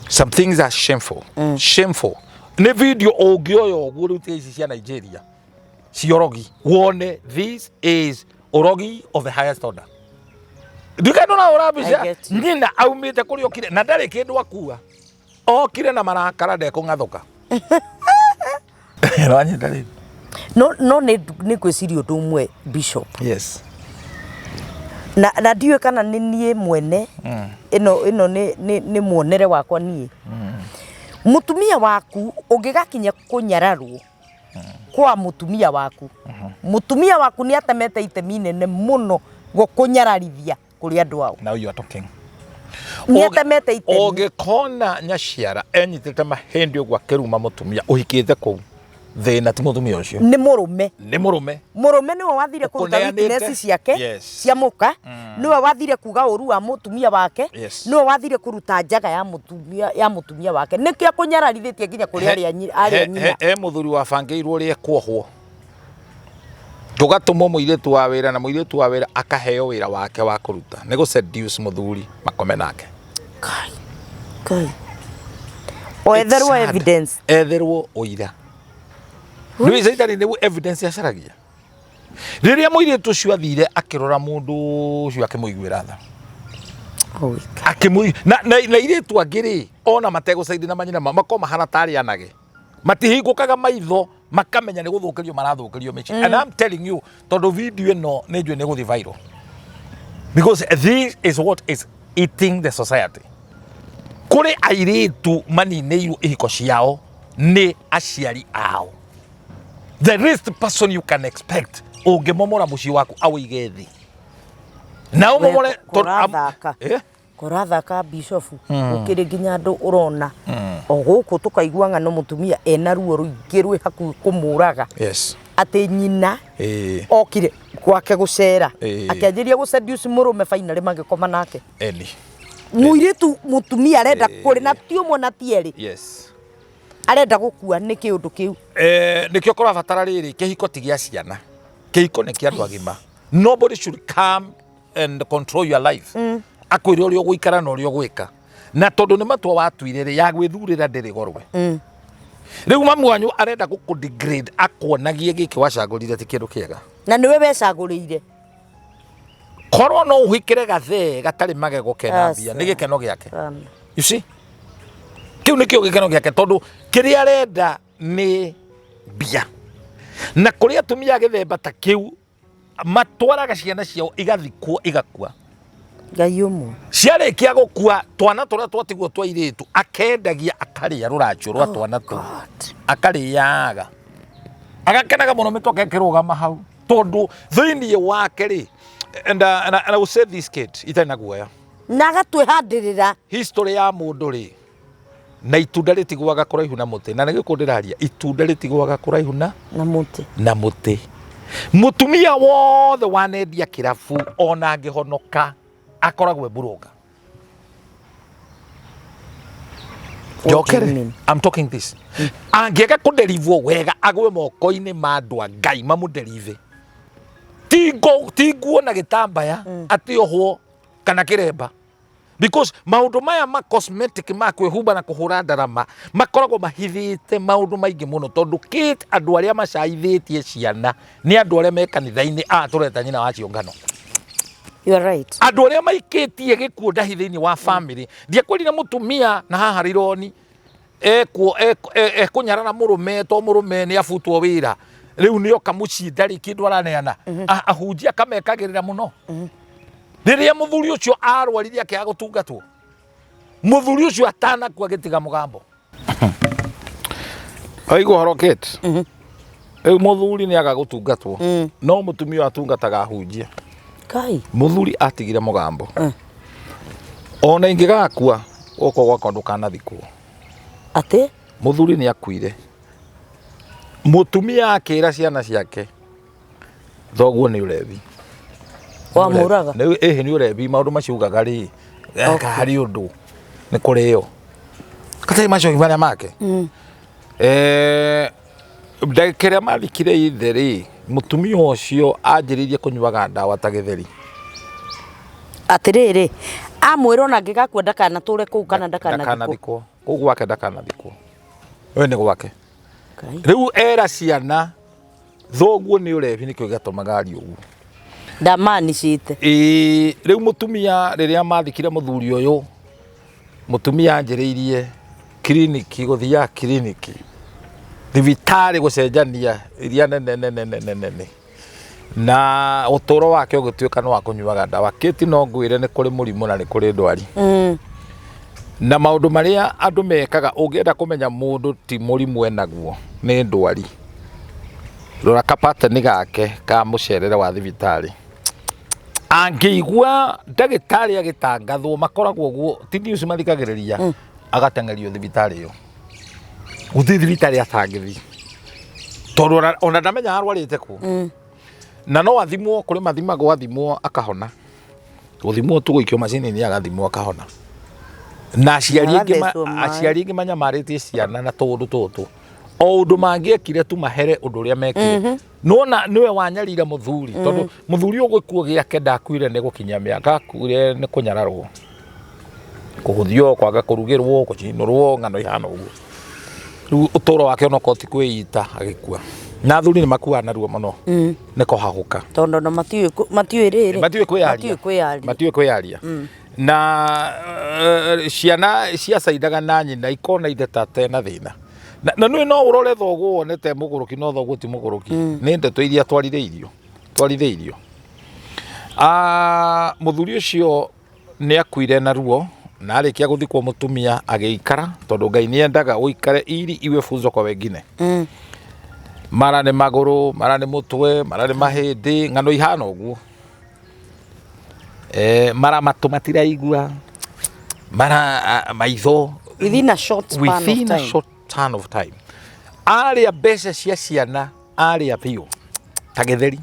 Some things are shameful. Shameful. Nĩ video ũngĩoya ũguo rĩu, tiga ici cia Nigeria cia ũrogi, wone this is ũrogi of the highest order. Ndikendo na ũra mbica. I get you. Nyina aumĩte kũrĩa okire na ndarĩ kĩndũ akua, okire na marakara, ndekũng'athũka. Wanyita rĩu? No nĩ ngwĩciria ũndũ ũmwe, Bishop. Yes. Na ndiũĩ kana nĩ niĩ mwene, ĩno nĩ muonere wakwa niĩ. Mũtumia waku ũngĩgakinya kũnyararwo kwa mũtumia waku, mũtumia waku nĩ atemete itemi inene mũno gũkũnyararithia kũrĩ andũ ao. Now you are talking. Nĩ atemete itemi. Ũngĩkona nyaciara enyitĩte mahĩndĩ ũguo akĩruma mũtumia ũhikĩte kũu, thĩna ti mũtumia ũcio. Nĩ mũrũme. Nĩ mũrũme. Mũrũme nĩwe wathire kũruta Ũkũneanĩte. weakness ciake cia mũka, nĩwe wathire kuga ũru wa mũtumia wake, nĩwe wathire kũruta njaga ya mũtumia wake, nĩkĩo akũnyararithĩtie nginya kũrĩ arĩa nyina. He mũthuri wabangĩirwo ũrĩa ekuohwo, tũgatũmwo mũirĩtu wa wĩra, na mũirĩtu wa wĩra akaheo wĩra wake wa kũruta nĩ gũ seduce mũthuri makome nake. Kai. Kai. O etherwo It's sad. evidence. Etherwo ũira. Rĩu caitani nĩguo evidence acaragia. Rĩrĩa mũirĩtu ũcio athire akĩrora mũndũ ũcio, akĩmũiguĩra tha. Oi. Akĩmũi na irĩtu angĩ rĩ, ona mategũcaidi na manyina makorwo mahana tarĩ anage, matihingũkaga maitho makamenya nĩ gũthũkĩrio marathũkĩrio mĩciĩ. And I'm telling you, tondũ video ĩno nĩ njũĩ nĩ gũthiĩ viral, because this is what is eating the society. Kũrĩ airĩtu maninĩirwo ihiko ciao nĩ aciari ao, the least person you can expect. Ũngĩmomora mũciĩ waku awĩige thĩ na ũmomore. Kũrathaka. Eh? Kũrathaka, Bishop, gũkĩrĩ nginya andũ ũrona o gũkũ tũkaigua ng'ano, mũtumia ena ruo rũingĩ rwĩ hakuhĩ kũmũraga, atĩ nyina okire gwake gũcera, akĩanjĩria gũ seduce mũrũme, finally magĩkoma nake. Eni. Mũirĩtu mũtumia arenda kũrĩ na ti ũmwe na ti erĩ, arenda gũkua nĩ kĩũndũ kĩu. Nĩkĩo kũrabatara rĩrĩ, kĩhiko ti gĩa ciana, kĩhiko nĩ kĩa andũ agima. Nobody should come and control your life, akwĩre ũrĩa ũgũikara na ũrĩa ũgwĩka. Na tondũ nĩ matua watuire rĩ, ya gwĩthurĩra ndĩrĩ gorwe. Rĩu mamu wanyu arenda gũkũ degrade, akuonagie gĩkĩ wacagũrire ti kĩndũ kĩega. Na nĩwe wecagũrĩire. Korwo no ũhikĩre gathee gatarĩ magego kena mbia, nĩ gĩkeno gĩake. You see, kĩu nĩkĩo gĩkeno gĩake, tondũ kĩrĩa arenda nĩ mbia. Na kũrĩ atumia a gĩthemba ta kĩu matwaraga ciana ciao igathikwo igakua. Ngai ũmwe. Ciarĩkia gũkua, twana tũrĩa twatigwo twa airĩtu akendagia, akarĩa rũracio rwa twana tũu, akarĩaga, agakenaga mũno mĩtoka ĩkĩrũgama hau, tondũ thĩinĩ wake rĩ, and I will say this, Kate, itarĩ na guoya. Na agatwĩhandĩrĩra. History ya mũndũ rĩ, na itunda rĩtigũaga kũraihu na mũtĩ, na nĩ gĩkũ ndĩraria, itunda rĩtigũaga kũraihu na na mũtĩ. Na mũtĩ. Mũtumia wothe wanendia kĩrabu, ona angĩhonoka, akoragwo e mũrũnga. What do you Njokere. mean? I'm talking this. Angĩaga kũderivwo wega, agwe moko-inĩ ma andũ a Ngai mamũderive, ti nguo na gĩtambaya, atĩ ohwo kana kĩremba, because maũndũ maya ma cosmetic, ma kwĩhumba na kũhũra ndarama, makoragwo mahithĩte maũndũ maingĩ mũno, tondũ Kate, andũ arĩa macaithĩtie ciana nĩ andũ arĩa me kanitha-inĩ, aya tũreta nyina wa ciũngano. You are right. Andũ arĩa maikĩtie gĩkuũ ndahi thĩinĩ wa family. Ndiakwĩrire mũtumia na haha rironi ekuo ekũnyarara mũrũme, to mũrũme nĩ abutwo wĩra, rĩu nĩoka mũciĩ ndarĩ kĩndũ araneana. Ahunjia akamekagĩrĩra mũno. Rĩrĩa mũthuri ũcio arwarire akĩaga gũtungatwo, mũthuri ũcio atanakua agĩtiga mũgambo. Waigua ũhoro, Kate? Rĩu mũthuri nĩ aga gũtungatwo, no mũtumia ũyũ atungataga ahunjia. Kai. Mũthuri atigire mũgambo, ona ingĩgakua, guoko gwakwa ndũkanathikwo. Atĩ? Mũthuri nĩ akuire, mũtumia akĩra ciana ciake, thoguo nĩ ũrebi. Wamũraga. Ĩhĩ, nĩ ũrebi. Maũndũ macio ugaga rĩ, harĩ ũndũ nĩ kũrĩo katarĩ macoki marĩa make. Ndagĩka ĩrĩa mathikire ithe rĩ, mũtumia ũcio anjĩrĩirie kũnyuaga ndawa ta gĩtheri. Atĩrĩrĩ, amwĩra ona angĩgakua ndakanatũre kũu kana ndakanathikwo. Ndakanathikwo kũu gwake, ndakanathikwo, we nĩ gwake. Ngai. Rĩu era ciana, thoguo nĩ ũrebi, nĩkĩo gĩatũmaga arie ũguo. Ndamanicĩte. Ĩĩ, rĩu mũtumia, rĩrĩa mathikire mũthuri ũyũ, mũtumia anjĩrĩirie kiriniki, gũthiaga kiriniki, thibitarĩ, gũcenjania iria nene nene nene nene, na ũtũro wake ũgĩtuĩka nĩ wa kũnyuaga ndawa. Kĩti, no ngwĩre nĩ kũrĩ mũrimũ na nĩ kũrĩ ndwari na maũndũ marĩa andũ mekaga. Ũngĩenda kũmenya mũndũ ti mũrimũ enaguo, nĩ ndwari, rora kapateni gake ka mũcerere wa thibitarĩ. Angĩigua ndagĩtarĩ agĩtangathwo, makoragwo ũguo, ti news mathikagĩrĩria, agateng'erio thibitarĩ ĩyo. Gũtirĩ thibitarĩ atangĩthiĩ, tondũ ona ndamenya arwarĩte kũ. Na no athimwo, kũrĩ mathimagwo, athimwo akahona, gũthimwo tu, gũikio macini-inĩ, agathimwo akahona. Na aciari aingĩ Agathecwo maĩ. Aciari aingĩ manyamarĩtie ciana na tũũndũ tũtũ, o ũndũ mangĩekire tu mahere ũndũ ũrĩa mekire. Nona nĩwe wanyarire mũthuri, tondũ mũthuri ũyũ gĩkuũ gĩake ndakuire nĩ gũkinyia mĩaka, akuire nĩ kũnyararwo, kũhũthio, kwaga kũrugĩrwo, kũcinũrwo, ng'ano ihana ũguo. Rĩu ũtũro wake onokorwo ti kwĩita, agĩkua. Na athuri nĩ makuaga narua mũno nĩ kũhahũka. Tondũ ona matiũĩ rĩrĩ. Matiũĩ kwĩyaria. Matiũĩ kwĩyaria. Matiũĩ kwĩyaria. Na ciana ciacaindaga na nyina ikona ithe ta tena thĩna, na nĩ no ũrore thoguo wone te mũgũrũki, no thoguo ti mũgũrũki, nĩ ndeto iria twarithĩirio twarithĩirio. Ah, mũthuri ũcio nĩ akuire na ruo, na arĩkia gũthikwo mũtumia agĩikara, tondũ Ngai nĩ endaga ũikare ili iwe funzo kwa wengine. Mara nĩ magũrũ, mara nĩ mũtwe, mara nĩ mahĩndĩ, ng'ano ihana ũguo. Mara matũ matiraigua, mara maitho. Within a short span of Within a time. short span of time, arĩa mbeca cia ciana arĩa biũ ta gĩtheri,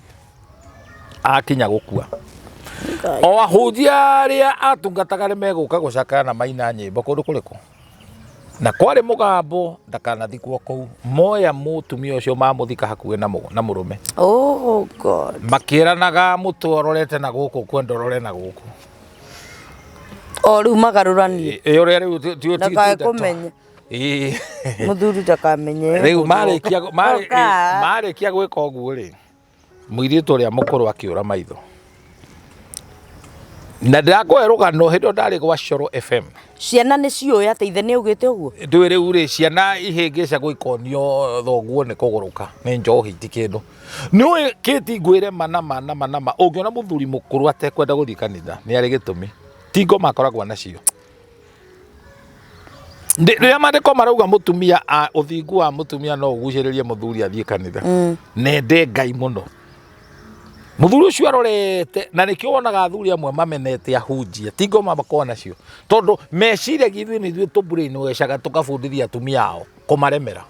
akinya gũkua, o ahunjia arĩa atungataga nĩ megũka gũcakaya na maina nyĩmbo kũndũ kũrĩkũ, na kwarĩ mũgambo ndakanathikwo kũu. Moya mũtumia ũcio mamũthika hakuhĩ na mũrũme. Oh God. Makĩranaga mũtwe ũrorete na gũkũ, kwenda ũrore na gũkũ. O rĩu magarũranie. Ĩ ũrĩa rĩu Ndakae kũmenya. Ĩ. Mũthuri ndakamenye. Rĩu marĩkia Oka. Marĩkia gwĩka ũguo rĩ, mũirĩtu ũrĩa mũkũrũ akĩũra maitho. Na ndĩrakũhe rũgano hĩndĩ ĩyo ndarĩ gwa Coro FM. Ciana nĩ ciũĩ atĩ ithe nĩ augĩte ũguo. Ndũĩ rĩu rĩ, ciana ihĩngĩca gũikonio thoguo nĩ kũgũrũka nĩ njohi ti kĩndũ. Nĩũĩ kĩti ngwĩre ma na ma na ma na ma, ũngĩona mũthuri mũkũrũ atekwenda gũthiĩ kanitha nĩ arĩ gĩtũmi. Ti ngoma akoragwo nacio. Rĩrĩa maandĩko marauga mũtumia ũthingu wa mũtumia no ũgucĩrĩrie mũthuri athiĩ kanitha. Nende Ngai mũno. Mũthuri ũcio arorete na nĩkĩo wonaga athuri amwe mamenete ahunjia ti ngoma makoragwo nacio tondũ meciragia ithuĩ nĩ ithuĩ tũbrainwashaga tũkabundithia atumia ao kũmaremera,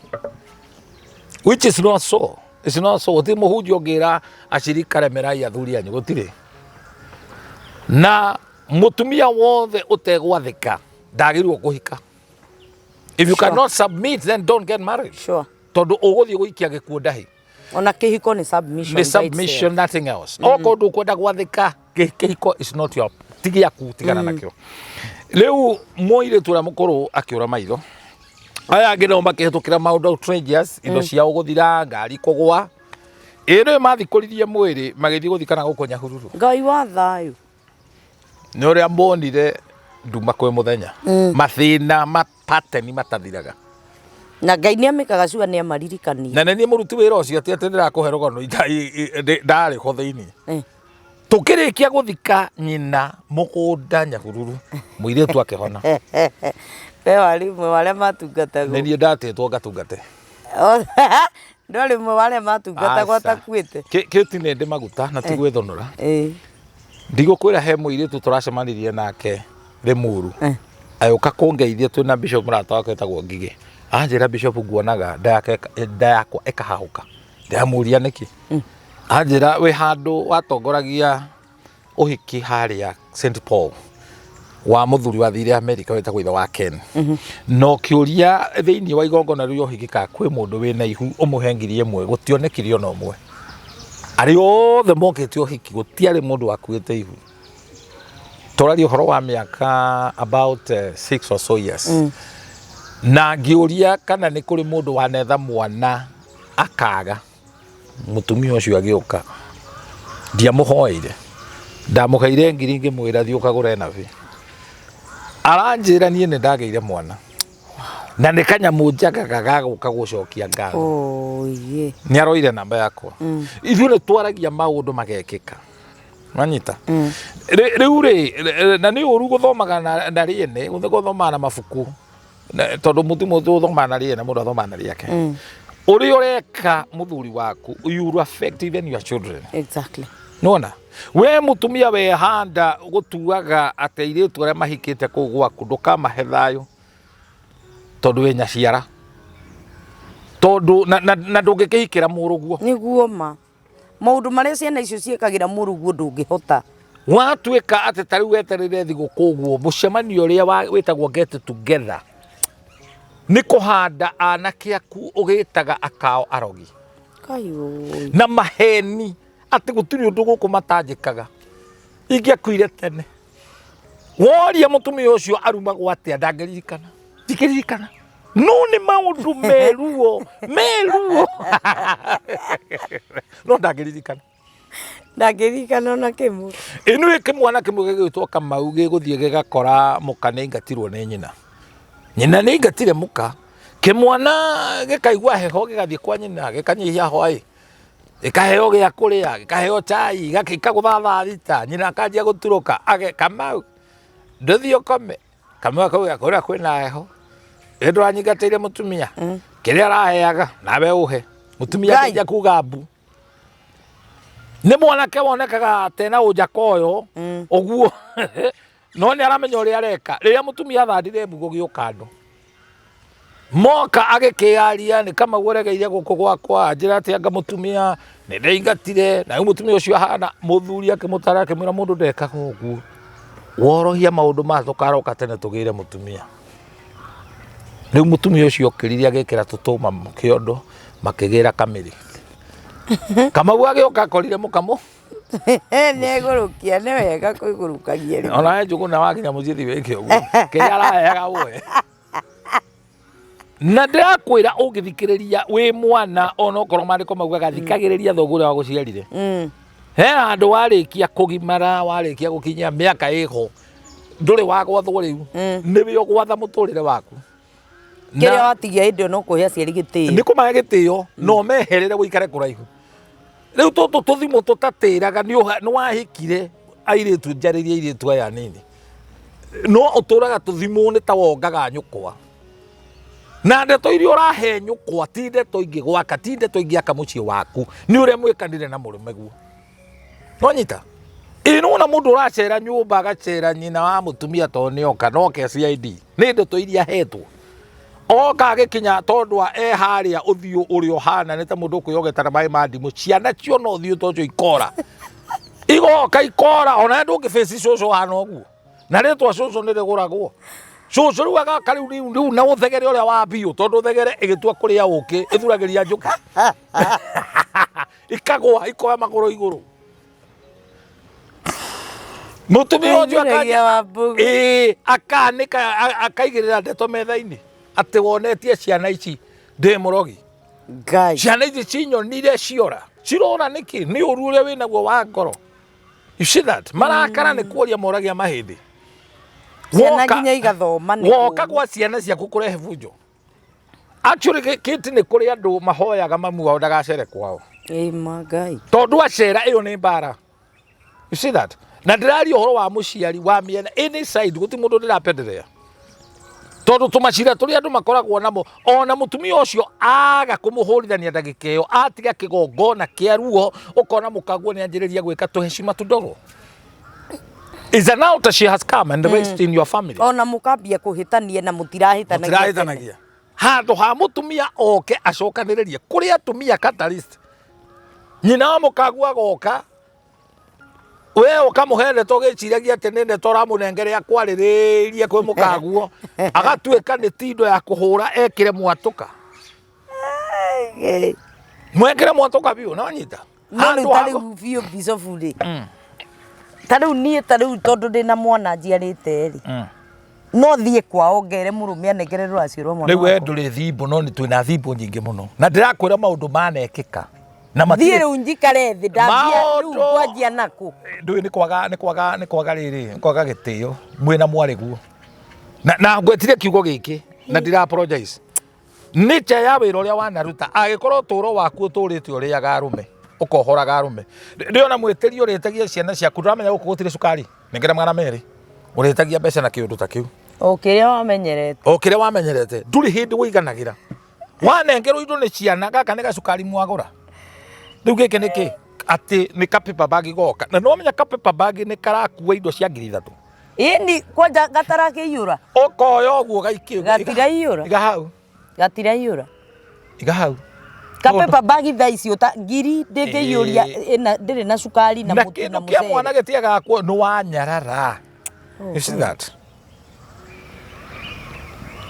which is not so. It's not so. Gũtirĩ mũhunjia ũngĩra acirika remerai athuri anyu, gũtirĩ. Na mũtumia wothe ũtegwathĩka ndagĩrĩirwo kũhika. If you cannot submit, then don't get married. Tondũ ũgũthiĩ gũikia gĩkuũ ndahi. Ona kĩhiko nĩ submission. Nĩ By itself. Submission, nothing else. Okorwo ndũkwenda gwathĩka, kĩhiko is not your, ti gĩaku, tigana nakĩo. Rĩu mũirĩtu ũrĩa mũkũrũ akĩũra maitho, aya angĩ nao makĩhĩtũkĩra maũndũ outrageous, indo ciao gũthira, ngari kũgwa. Ĩ rĩu mathikũririe mwĩrĩ magĩthiĩ gũthikana gũkũ Nyahururu. Ngai wa thayũ. Nĩ ũrĩa monire nduma kwĩ mũthenya, mathĩna mapateni matathiraga. Na Ngai nĩ amĩkaga cua nĩ amaririkania. Na nĩ niĩ mũruti wĩra ũcio, ti atĩ ndĩrakũhe rũgano ndarĩ ho thĩinĩ. Tũkĩrĩkia gũthika nyina mũgũnda Nyahururu, mũirĩtu akĩhona. We warĩ ũmwe wa arĩa matungatagwo. Nĩ niĩ ndatĩtwo ngatungate. Ndwarĩ ũmwe wa arĩa matungatagwo Aca. atakuĩte. Kĩti nĩ ndĩ maguta na ti gwĩthũnũra. Ndigũkwĩra he mũirĩtu tũracemanirie nake Limuru. Agĩũka kũngeithia twĩna bishop mũrata wakwa wĩtagwo Ngigĩ. Anjĩra, "Bishop, nguonaga nda yake nda yakwa ĩkahahũka." Ndĩramũria nĩkĩ. Anjĩra wĩ handũ watongoragia ũhiki harĩa St Paul wa mũthuri wathire Amerika wĩtagwo ithe wa Ken. Na ũkĩũria thĩinĩ wa igongona rĩu rĩa ũhiki kana kwĩ mũndũ wĩna ihu ũmũhe 1000, gũtionekire ona ũmwe. Arĩa othe mokĩte ũhiki gũtiarĩ mũndũ wakuĩte ihu. Tũraria ũhoro wa mĩaka about 6 or so years. Na ngĩũria kana nĩ kũrĩ mũndũ wanetha mwana akaga. Mũtumia ũcio agĩũka, ndiamũhoeire, ndamũheire ngiri ngĩmwĩra thiĩ ũkagũre nabi. Aranjĩra, "Niĩ nĩ ndagĩire mwana na nĩ kanyamũ njagaga gagũka gũcokia ngatho." Oh, yeah. Nĩ aroire namba yakwa. Ithuĩ nĩ twaragia maũndũ magekĩka, manyita. Rĩu rĩ, na nĩ ũru gũthomaga na rĩene, gũthomaga na mabuku, tondũ mũndũ ũthomaga na rĩene, mũndũ athomaga na rĩake. Ũrĩa ũreka mũthuri waku, you will affect even your children. Nona we mũtumia wehanda gũtuaga atĩ airĩtu arĩa mahikĩte kũu gwaku ndũkamahe thayũ tondũ wĩ nyaciara, tondũ na ndũngĩkĩhikĩra mũrũguo. Nĩguo ma maũndũ marĩa ciana icio ciĩkagĩra mũrũguo ndũngĩhota. Watuĩka atĩ ta rĩu wetereire thigũkũ ũguo, mũcemanio ũrĩa wĩtagwo get together nĩ kũhanda anake aku ũgĩtaga akao arogi. Kayũ. Na maheni atĩ gũtirĩ ũndũ gũkũ matanjĩkaga, ingĩakuire tene. Woria mũtumia ũcio arumagwo atĩa, ndangĩririkana, ndingĩririkana, no nĩ maũndũ meruo meruo, no ndangĩririkana. Ndangĩririkana ona kĩmwe. Ĩno kĩmwana kĩmwe gĩgwĩtwo Kamau gĩgũthiĩ gĩgakora mũka nĩ aingatirwo nĩ nyina. Nyina nĩ aingatire mũka. Kĩmwana gĩkaigua heho, gĩgathiĩ kwa nyina, gĩkanyihia hwaĩ, gĩkaheo gĩa kũrĩa, gĩkaheo chai, gĩkagũtha thaa 6, nyina akanjia gũturũka age, "Kamau, ndũthiĩ ũkome?" Kamau akauga, "Kũrĩa kwĩna heho, ĩ ndũranyingatĩire mũtumia kĩrĩa araheaga nawe ũhe mũtumia." Ngai. Akĩnjia kuga mbu. Nĩ mwanake wonekaga tena ũnjaka ũyũ ũguo, no nĩ aramenya ũrĩa areka. Rĩrĩa mũtumia athandire mbu gũgĩũka andũ moka agĩkĩaria, nĩ Kamau ũregeire gũkũ gwakwa, anjĩra atĩ anga mũtumia nĩ ndeingatire, na rĩu mũtumia ũcio ahana. Mũthuri akĩmũtara, akĩmwĩra, "Mũndũ ndekaga ũguo, worohia maũndũ maya, tũkaroka tene tũgĩre mũtumia." Rĩu mũtumia ũcio okĩrire, agĩkĩra tũtũma kĩondo, makĩgĩra kamĩrĩ. Kamau agĩũka akorire mũkamũ. Nĩ egũrũkia, nĩ wega kwĩgũrũkagia rĩmwe. Ona we Njũgũna wakinya mũciĩ thiĩ wĩke ũguo. Kĩrĩa araheaga woe. Na ndĩrakwĩra ũngĩthikĩrĩria wĩ mwana ona okorwo maandĩko maugaga thikagĩrĩria thoguo ũrĩa wagũciarire. He handũ warĩkia kũgimara, warĩkia gũkinyia mĩaka ĩho, ndũrĩ wa gwathwo rĩu. Nĩwe ũgwatha mũtũrĩre waku. Kĩrĩa watigia hĩndĩ ĩyo no kũhe aciari gĩtĩo. Nĩ kũmahe gĩtĩo na ũmeherere ũikare kũraihu. Rĩu tũtũ tũthimũ tũtatĩraga nĩ wahikire airĩtu njarĩrie airĩtu aya anini. No ũtũraga tũthimũ nĩ ta wongaga nyũkwa. Na ndeto iria ũrahe nyũkwa ti ndeto ingĩgwaka, ti ndeto ingĩaka mũciĩ waku. Nĩ ũrĩa mwĩkanire na mũrũmeguo. Nwanyita? Ĩ nĩwona mũndũ ũracera nyũmba agacera nyina wa mũtumia tondũ nĩoka noke CID. Nĩ ndeto iria ahetwo. Oka agĩkinya tondũ e harĩa ũthiũ ũrĩa ũhana nĩ ta mũndũ ũkwĩyogeta na maĩ ma ndimũ. Ciana ciona ũthiũ ta ũcio ikora. Igoka ikora ona ndũngĩ face cũcũ ũhana ũguo. Na rĩtwa cũcũ nĩ rĩgũragwo. Cũcũ rĩu agaka rĩu rĩu rĩu na ũthegere ũrĩa wa biũ tondũ thegere ĩgĩtua kũrĩa ũkĩ ĩthuragĩria njũkĩ. Ikagwa ikoya magũrũ igũrũ. Mũtumia ũcio Aingĩragia Wambugu. Ĩĩ, akanĩka akaigĩrĩra ndeto metha-inĩ atĩ wonetie ciana ici ndĩ mũrogi. Ngai. Ciana ici cinyonire ciora. Cirora nĩkĩ? Nĩ ũru ũrĩa wĩnaguo wa ngoro. You see that? Marakara nĩ kuoria moragia mahĩndĩ. Ciana Woka- nginya igathoma nĩ woka kũũru. gwa ciana ciaku kũrehe bunjo. Actually kĩti nĩ kũrĩ andũ mahoyaga mamu wao ndagacere kwao. Ĩ ma Ngai. Tondũ acera ĩyo nĩ mbara. You see that? Na ndĩraria ũhoro wa mũciari wa mĩena any side gũtirĩ mũndũ ndĩrapenderea. Tondũ tũmacira tũrĩa andũ makoragwo namo ona mũtumia ũcio aga kũmũhũrithania ndagĩka ĩyo atiga kĩgongona kĩa ruo ũkona mũkaguo nĩ anjĩrĩria gwĩka tũheshima tũdogo. Is an altar she has come and raised in your family. Ona mũkambia kũhĩtania na mũtirahĩtanagia. Mũtirahĩtanagia. Handũ ha mũtumia oke acokanĩrĩrie kũrĩ atumia catalyst. Nyina wa mũkaguo agoka we ũkamũhe ndeto ũgĩciragia atĩ nĩ ndeto ũramũnengere ya kwarĩrĩria kwĩ mũkaguo agatuĩka nĩ tindo ya kũhũra ekĩre mwatũka. Mwekĩre mwatũka biũ nĩwanyita? No rĩu Handũ ta ha rĩu biũ bicobu rĩ ta rĩu niĩ ta rĩu tondũ ndĩna mwana njiarĩte rĩ no thiĩ kwao ngere mũrũme anengere rũracio rwa mwana Rĩu we wakwa. ndũrĩ thimbo no nĩ twĩna thimbo nyingĩ mũno na ndĩrakwĩra maũndũ manekĩka na Thiĩ matirĩ rĩu njikare thĩ ndambia rĩu Maũndũ- ngwanjia nakũ? Ndũĩ nĩ kwaga nĩ kwaga nĩ kwaga rĩrĩ nĩ kwaga gĩtĩo mwĩna mwarĩguo na ngwetire kiugo gĩkĩ na ndira apologize nature ya wĩra ũrĩa wanaruta angĩkorwo ũtũũro waku ũtũrĩte ũrĩaga arũme ũkohoraga arũme ndĩona mwĩtĩri ũrĩtagia ciana ciaku ndũramenya gũkũ gũtirĩ cukari nengera 200 ũrĩtagia mbeca na kĩũndũ ta kĩu O kĩrĩa wamenyerete. O kĩrĩa wamenyerete ndũrĩ hĩndĩ wĩiganagĩra wanengerwo indo nĩ ciana gaka nĩ gacukari mwagũra rĩu gĩkĩ nĩ kĩ atĩ nĩ ka paper bag goka na nĩwamenya ka paper bag nĩ karakua indo cia 3000. Ĩni kwanja gatarakĩiyũra. Ũkoya ũguo gaikio. Gatiraiyũra. Iga hau. Gatiraiyũra. Iga hau. Ka paper bag thaa ici ũta ngiri ndĩngĩiyũria ĩna ndĩrĩ na cukari na Na mũtu na kĩndũ kĩa mwana mũcere. gĩtiagaga kuo nĩ wanyarara. You see that?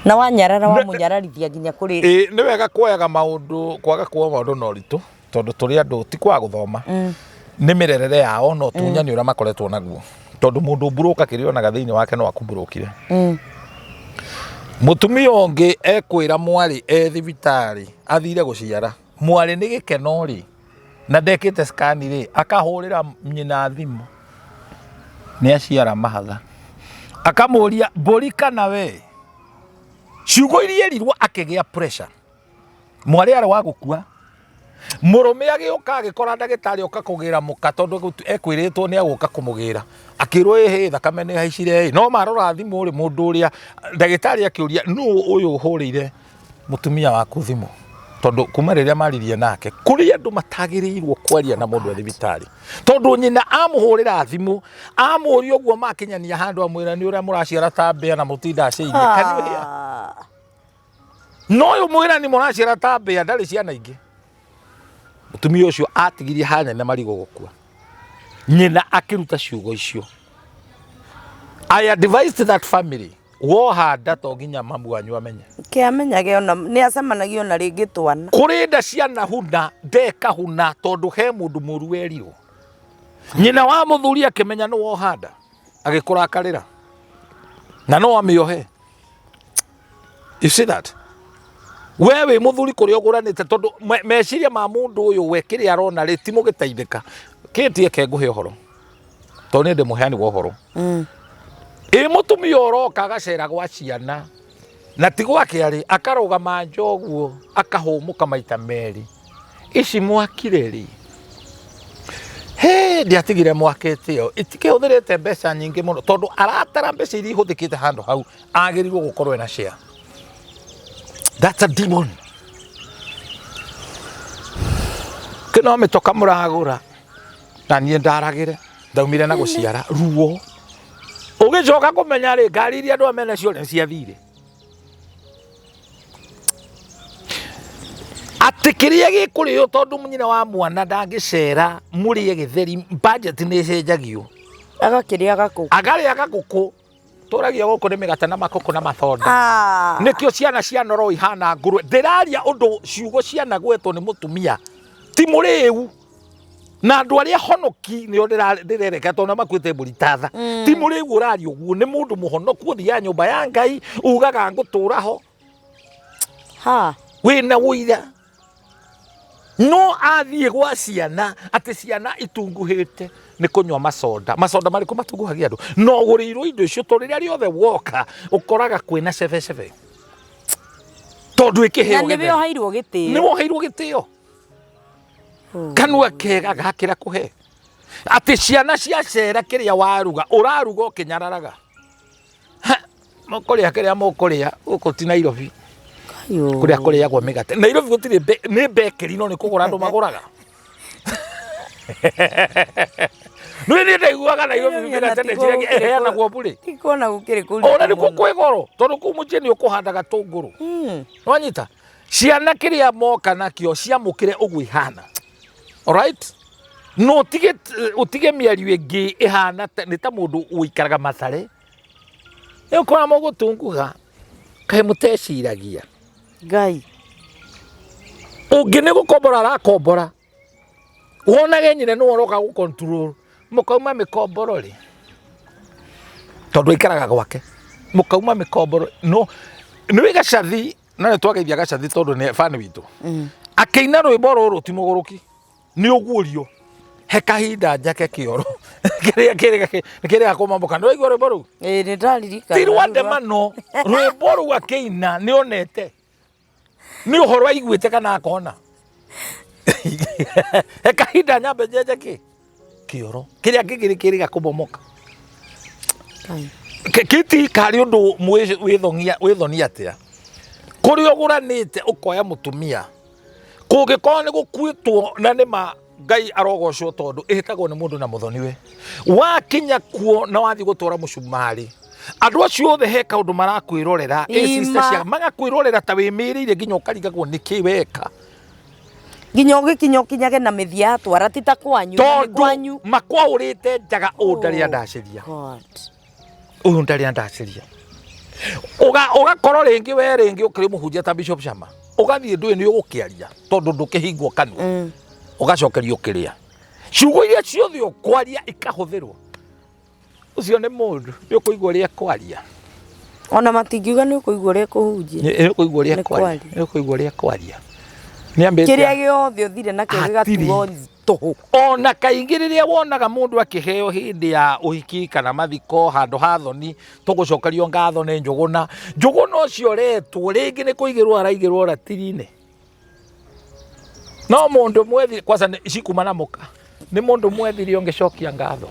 Na wanyarara wamũnyararithia nginya kũrĩ. Ĩĩ nĩ wega kuoyaga maũndũ kwaga kuoya maũndũ na ũritũ. Tondũ tũrĩ andũ ti kwaga gũthoma nĩ mĩrerere yao no tunyani ũrĩa makoretwo naguo tondũ mũndũ mburũka kĩrĩa onaga thĩinĩ wake no akũmburũkire. Mũtumia ũngĩ ekwĩra mwarĩ e thibitarĩ athire gũciara mwarĩ nĩ gĩkeno rĩ na ndekĩte scan rĩ akahũrĩra nyina thimũ nĩ aciara mahatha akamũria mbũri kana we ciugo iria erirwo akĩgĩa pressure. Mwarĩ arĩ wa gũkua. Mũrũme agĩũka agĩkora ndagĩtarĩ oka kũgĩra mũka tondũ ekwĩrĩtwo nĩ agũka kũmũgĩra. Akĩrwo ĩhĩ thakame nĩ ĩhaicire ĩ. No marora thimũ rĩ mũndũ ũrĩa ndagĩtarĩ akĩũria nũ ũyũ ũhũrĩire mũtumia waku thimũ? Tondũ kuma rĩrĩa maririe nake kũrĩ andũ matagĩrĩirwo kwaria na mũndũ e thibitarĩ. Tondũ nyina amũhũrĩra thimũ amũria ũguo makinyania handũ amwĩra nĩ ũrĩa mũraciara ta mbĩa na mũtindaga ciainĩ. Can you hear? No ũyũ mwĩrani mũraciara ta mbĩa ndarĩ ciana ingĩ. Mũtumia ũcio atigirie hanene marigũ gũkua. Nyina akĩruta ciugo icio. I advised that family woha nda to nginya mamu wanyu amenye. Kĩamenyage ona nĩ acemanagia ona rĩngĩ twana. Kũrĩ nda cianahuna ndekahuna tondũ he mũndũ mũru werirwo. Nyina wa mũthuri akĩmenya nĩ woha nda, agĩkũrakarĩra na no amĩohe. You see that? We wĩ mũthuri kũrĩa ũgũranĩte, tondũ meciria ma mũndũ ũyũ we kĩrĩa arona rĩ ti mũgĩteithĩka. Kĩtie ke ngũhe ũhoro, tondũ niĩ ndĩ mũheani wa ũhoro. Ĩ mũtumia ũroka agacera gwa ciana na ti gwake arĩ, akarũgama nja ũguo akahũmũka maita merĩ, ici mwakire rĩ, he ndiatigire mwakĩte ĩyo itikĩhũthĩrĩte mbeca nyingĩ mũno, tondũ aratara mbeca iria ihũthĩkĩte handũ hau, agĩrĩirwo gũkorwo ena share. That's a demon. Kĩno mĩtoka mũragũra na niĩ ndaragĩre ndaumire na gũciara ruo, ũgĩcoka kũmenya rĩ, ngari iria andũ amene ciothe ciathire. Atĩ kĩrĩa gĩkũrĩo, tondũ nyina wa mwana ndangĩcera mũrĩe gĩtheri, budget nĩ ĩcenjagio. Agakĩrĩa gakũkũ. Akarĩa gakũkũ. Tũragia gũkũ nĩ mĩgate na makũkũ na mathonda. Nĩkĩo ciana cia noro ihana ngũrwe. Ndĩraria ũndũ ciugo cianagwetwo nĩ mũtumia ti mũrĩu na andũ arĩa honoki nĩo ndĩrereka, tondũ makuĩte mbũri tatha. Ti mũrĩu ũraria ũguo, nĩ mũndũ mũhonoku ũthiaga nyũmba ya Ngai ugaga ngũtũra ho. Ha. Wĩna ũira no athiĩ gwa ciana atĩ ciana itunguhĩte nĩ kũnyua maconda. Maconda marĩkũ matunguhagia andũ? No ũgũrĩirwo indo icio, tondũ rĩrĩa rĩothe woka ũkoraga kwĩna cebecebe, tondũ Na ĩkĩheo nĩ gĩtheri. woheirwo gĩtĩo. Nĩ woheirwo gĩtĩo. Kanua kega gakĩra kũhe atĩ ciana ciacera, kĩrĩa waruga ũraruga ũkĩnyararaga. Ha, mũkũrĩa kĩrĩa mũkũrĩa, gũkũ ti Nairobi kũrĩa kũrĩagwo mĩgate. Nairobi gũtirĩ nĩ bakery, no nĩ kũgũra andũ magũraga. Nĩ niĩ ndaiguaga Nairobi mĩgate ndĩciragia ĩheanagwo bure. Tikuona gũkĩrĩ kũritũ. Ona nĩkuo kwĩ goro, tondũ kũu mũciĩ nĩ ũkũhanda gatũngũrũ. Wanyita ciana kĩrĩa moka nakĩo ciamũkĩre ũguo ihana. Alright, no ũtige ũtige mĩario ĩngĩ ĩhana nĩ ta mũndũ ũikaraga Mathare. Nĩ ũkora mũgũtunguha, kaĩ mũteciragia? Ngai. Ũngĩ nĩ gũkombora arakombora, wonage nyina nĩwe ũroka gũ control. Mũkauma mĩkomboro rĩ, tondũ aikaraga gwake, mũkauma mĩkomboro. No nĩ wĩ gacathi, na nĩ twageithia gacathi tondũ nĩ fan witũ. Akĩina rwĩmbo rũrũ ti mũgũrũki, nĩ ũguũrio he kahinda njake kĩoro kĩrĩa kĩrĩa kĩrĩa kũmamũka. Nĩ waigua rwĩmbo rũu? Ĩĩ, nĩ ndaririkana. Ti rwa ndemano, rwĩmbo rũu akĩina nĩ onete, nĩ ũhoro aiguĩte kana akona. He kahinda nyambe njenje kĩ kĩoro kĩrĩa kĩngĩ kĩrĩga kũmomoka. Ngai. Kiti karĩ ũndũ wĩthonia wĩthonia atĩa kũrĩa ũgũranĩte ũkoya mũtumia kũngĩkorwo nĩ gũkuĩtwo. Na nĩ ma Ngai arogocwo, tondũ ĩhĩtagwo nĩ mũndũ na mũthoniwe. Wakinya kuo na wathiĩ gũtwara mũcumarĩ, andũ acio othe he kaũndũ marakwĩrorera. Ĩ sister Ima. cia magakwĩrorera ta wĩmĩrĩire nginya ũkarigagwo nĩkĩ weka. Nginya ũgĩkinya ũkinyage na mĩthia ya twara, ti ta kwanyu na nĩ Tondũ kwanyu. makwaũrĩte njaga, ũũ ndarĩ andacĩria. God. Ũyũ ndarĩ andacĩria. Ũgakorwo rĩngĩ we rĩngĩ ũkĩrĩ mũhunjia ta Bishop Shama, ũgathiĩ ndũĩ nĩ ũgũkĩaria, tondũ ndũkĩhingwo kanua. Ũgacokerio kĩrĩa ciugo iria ciothe ũkwaria ikahũthĩrwo. Ũcio nĩ mũndũ nĩ ũkũigua ũrĩa kwaria. Ona matingiuga nĩ ũkũigua ũrĩa kũhunjia. Nĩ ũkũigua ũrĩa Nĩ kwaria. kwaria. Nĩ ũkũigua ũrĩa kwaria nĩ ambĩte. Kĩrĩa gĩothe ũthire nakĩo Hatirĩ. gĩgatuo tũhũ. Ona kaingĩ rĩrĩa wonaga mũndũ akĩheo hĩndĩ ya ũhiki kana mathiko handũ ha thoni, tũgũcokerio ngatho nĩ Njũgũna. Njũgũna ũcio ũretwo rĩngĩ nĩ kũigĩrwo araigĩrwo ratiri-inĩ, no mũndũ mwethi kwanza nĩ cikuma na mũka, nĩ mũndũ mwethire ũngĩcokia ngatho,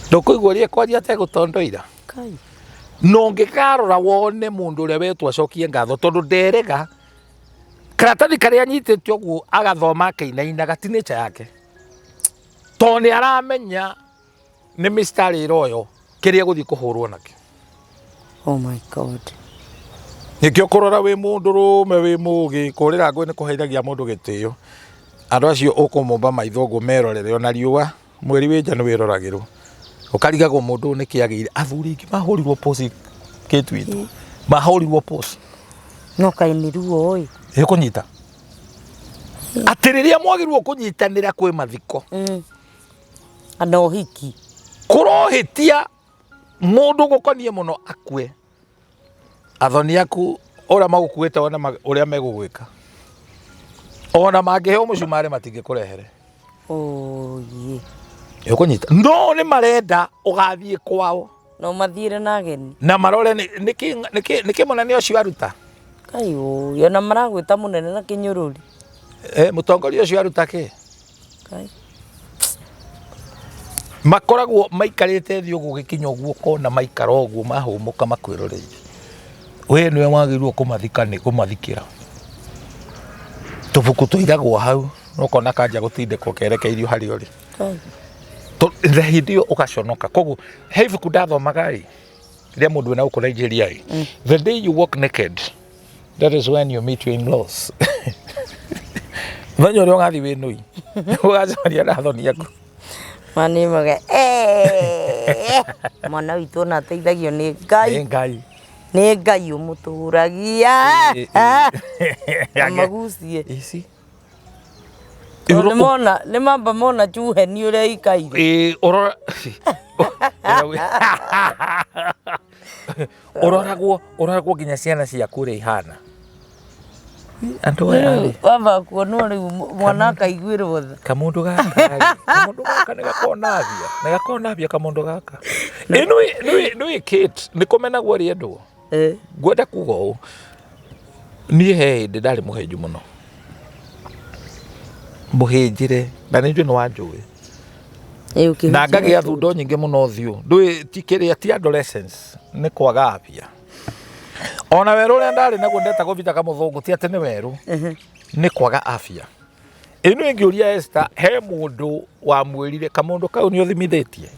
ndũkũigua ũrĩa kwaria ategũtondoira. Kai. Na ũngĩkarora wone mũndũ ũrĩa wetwo acokie ngatho, tondũ nderega karatathi karĩa anyitĩte ũguo agathoma akĩinainaga, ti nature yake, tondũ nĩ aramenya nĩ mistari ĩroyo kĩrĩa gũthiĩ kũhũrwo nakĩo. Oh my God. Nĩkĩo kũrora wĩ mũndũ rũme wĩ mũgĩ, kũrĩra ngũĩ nĩ kũheithagia mũndũ gĩtĩo. Andũ acio ũkũmũmba maitho ũguo merorere, ona riũa mweri wĩ nja nĩ wĩroragĩrwo, ũkarigagwo mũndũ ũyũ nĩkĩ agĩire. Athuri aingĩ mahũrirwo posi kĩtu itũ, mahũrirwo posi. No kaĩ nĩ ruo ĩ. Ĩkũnyita. Atĩ rĩrĩa mwagĩrĩirwo kũnyitanĩra kwĩ mathiko, Kana ũhiki. Kũrohĩtia mũndũ gũkoniĩ mũno akue, athoni aku ũrĩa magũkuĩte ona ũrĩa megũgwĩka, ona mangĩheo mũcumarĩ matingĩkũrehere. Oye. Ũkũnyita no nĩ marenda ũgathiĩ kwao. No mathiĩre na ageni. Na marore nĩkĩ mũnene ũcio aruta. Kai ũyũ ona maragwĩta mũnene na kĩnyũrũri. Eh, mũtongoria ũcio aruta kĩ? Kai. Makoragwo maikarĩte thĩ ũguo gĩkinya ũguo ũkona maikara ũguo mahũmũka makwĩroreire. We nĩwe wagĩrĩirwo kũmathika nĩ kũmathikĩra. Tũbuku tũigagwo hau na ũkona kanja gũtindĩkwo kerekeirio harĩa ũrĩ. Kai. Na hĩndĩ ĩyo ũgaconoka. Koguo he ibuku ndathomaga ĩ rĩa mũndũ wĩna gũkũ Nigeria ĩ, "The day you walk naked, that is when you meet your in-laws." Mũthenya ũrĩa ũgathiĩ wĩ nũi ũgacemania na athoni aku. Mani mage eh mwana witũ ona ateithagio nĩ Ngai. Nĩ Ngai. Nĩ Ngai ũmũtũragia. Na magucie. Ici. Tondũ nĩmona nĩmamba mona chuheni ũrĩa ikaire. Ĩĩ, ũrora ũroragwo nginya ciana ciaku ũrĩa ihana. Andũ aya rĩ. Wamba kuonwo rĩu mwana akaiguĩrwo tha. Kamũndũ gaka rĩ, kamũndũ gaka nĩ gakoragwo na mbia, nĩ gakoragwo na mbia kamũndũ gaka. Ĩ nĩũĩ Kate, nĩ kũmenagwo rĩendwo. Ngwenda kuga ũũ, niĩ he hĩndĩ ndarĩ mũhĩnju mũno, mũhĩnjĩre, na nĩ njũĩ nĩ wanjũĩ. Na ngagĩa thundo nyingĩ mũno ũthiũ, ndũĩ ti kĩrĩa ti adolescence, nĩ kwaga afya. Ona werũ ũrĩa ndarĩ naguo ndetagwo Peter Kamũthũngũ ti atĩ nĩ werũ, nĩ kwaga afya. Ĩno ĩngĩũria Esther, he mũndũ wamwĩrire kamũndũ kau nĩ ũthimithĩtie?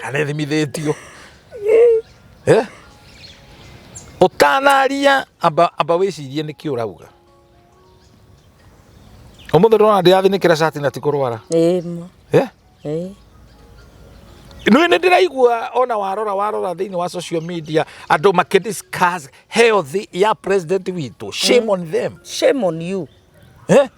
Kana ĩthimithĩtio? Eh? Ũtanaria amba wĩcirie nĩkĩ ũrauga. Ũmũthĩ ndĩrona ndĩrathinĩkĩra cati na ti kũrwara. Ĩĩ ma. Eh? Ĩĩ. Nĩ nĩ ndĩraigua ona warora thĩinĩ wa social media andũ makĩ discuss health ya president witũ. Shame on them. Shame on you. Eh?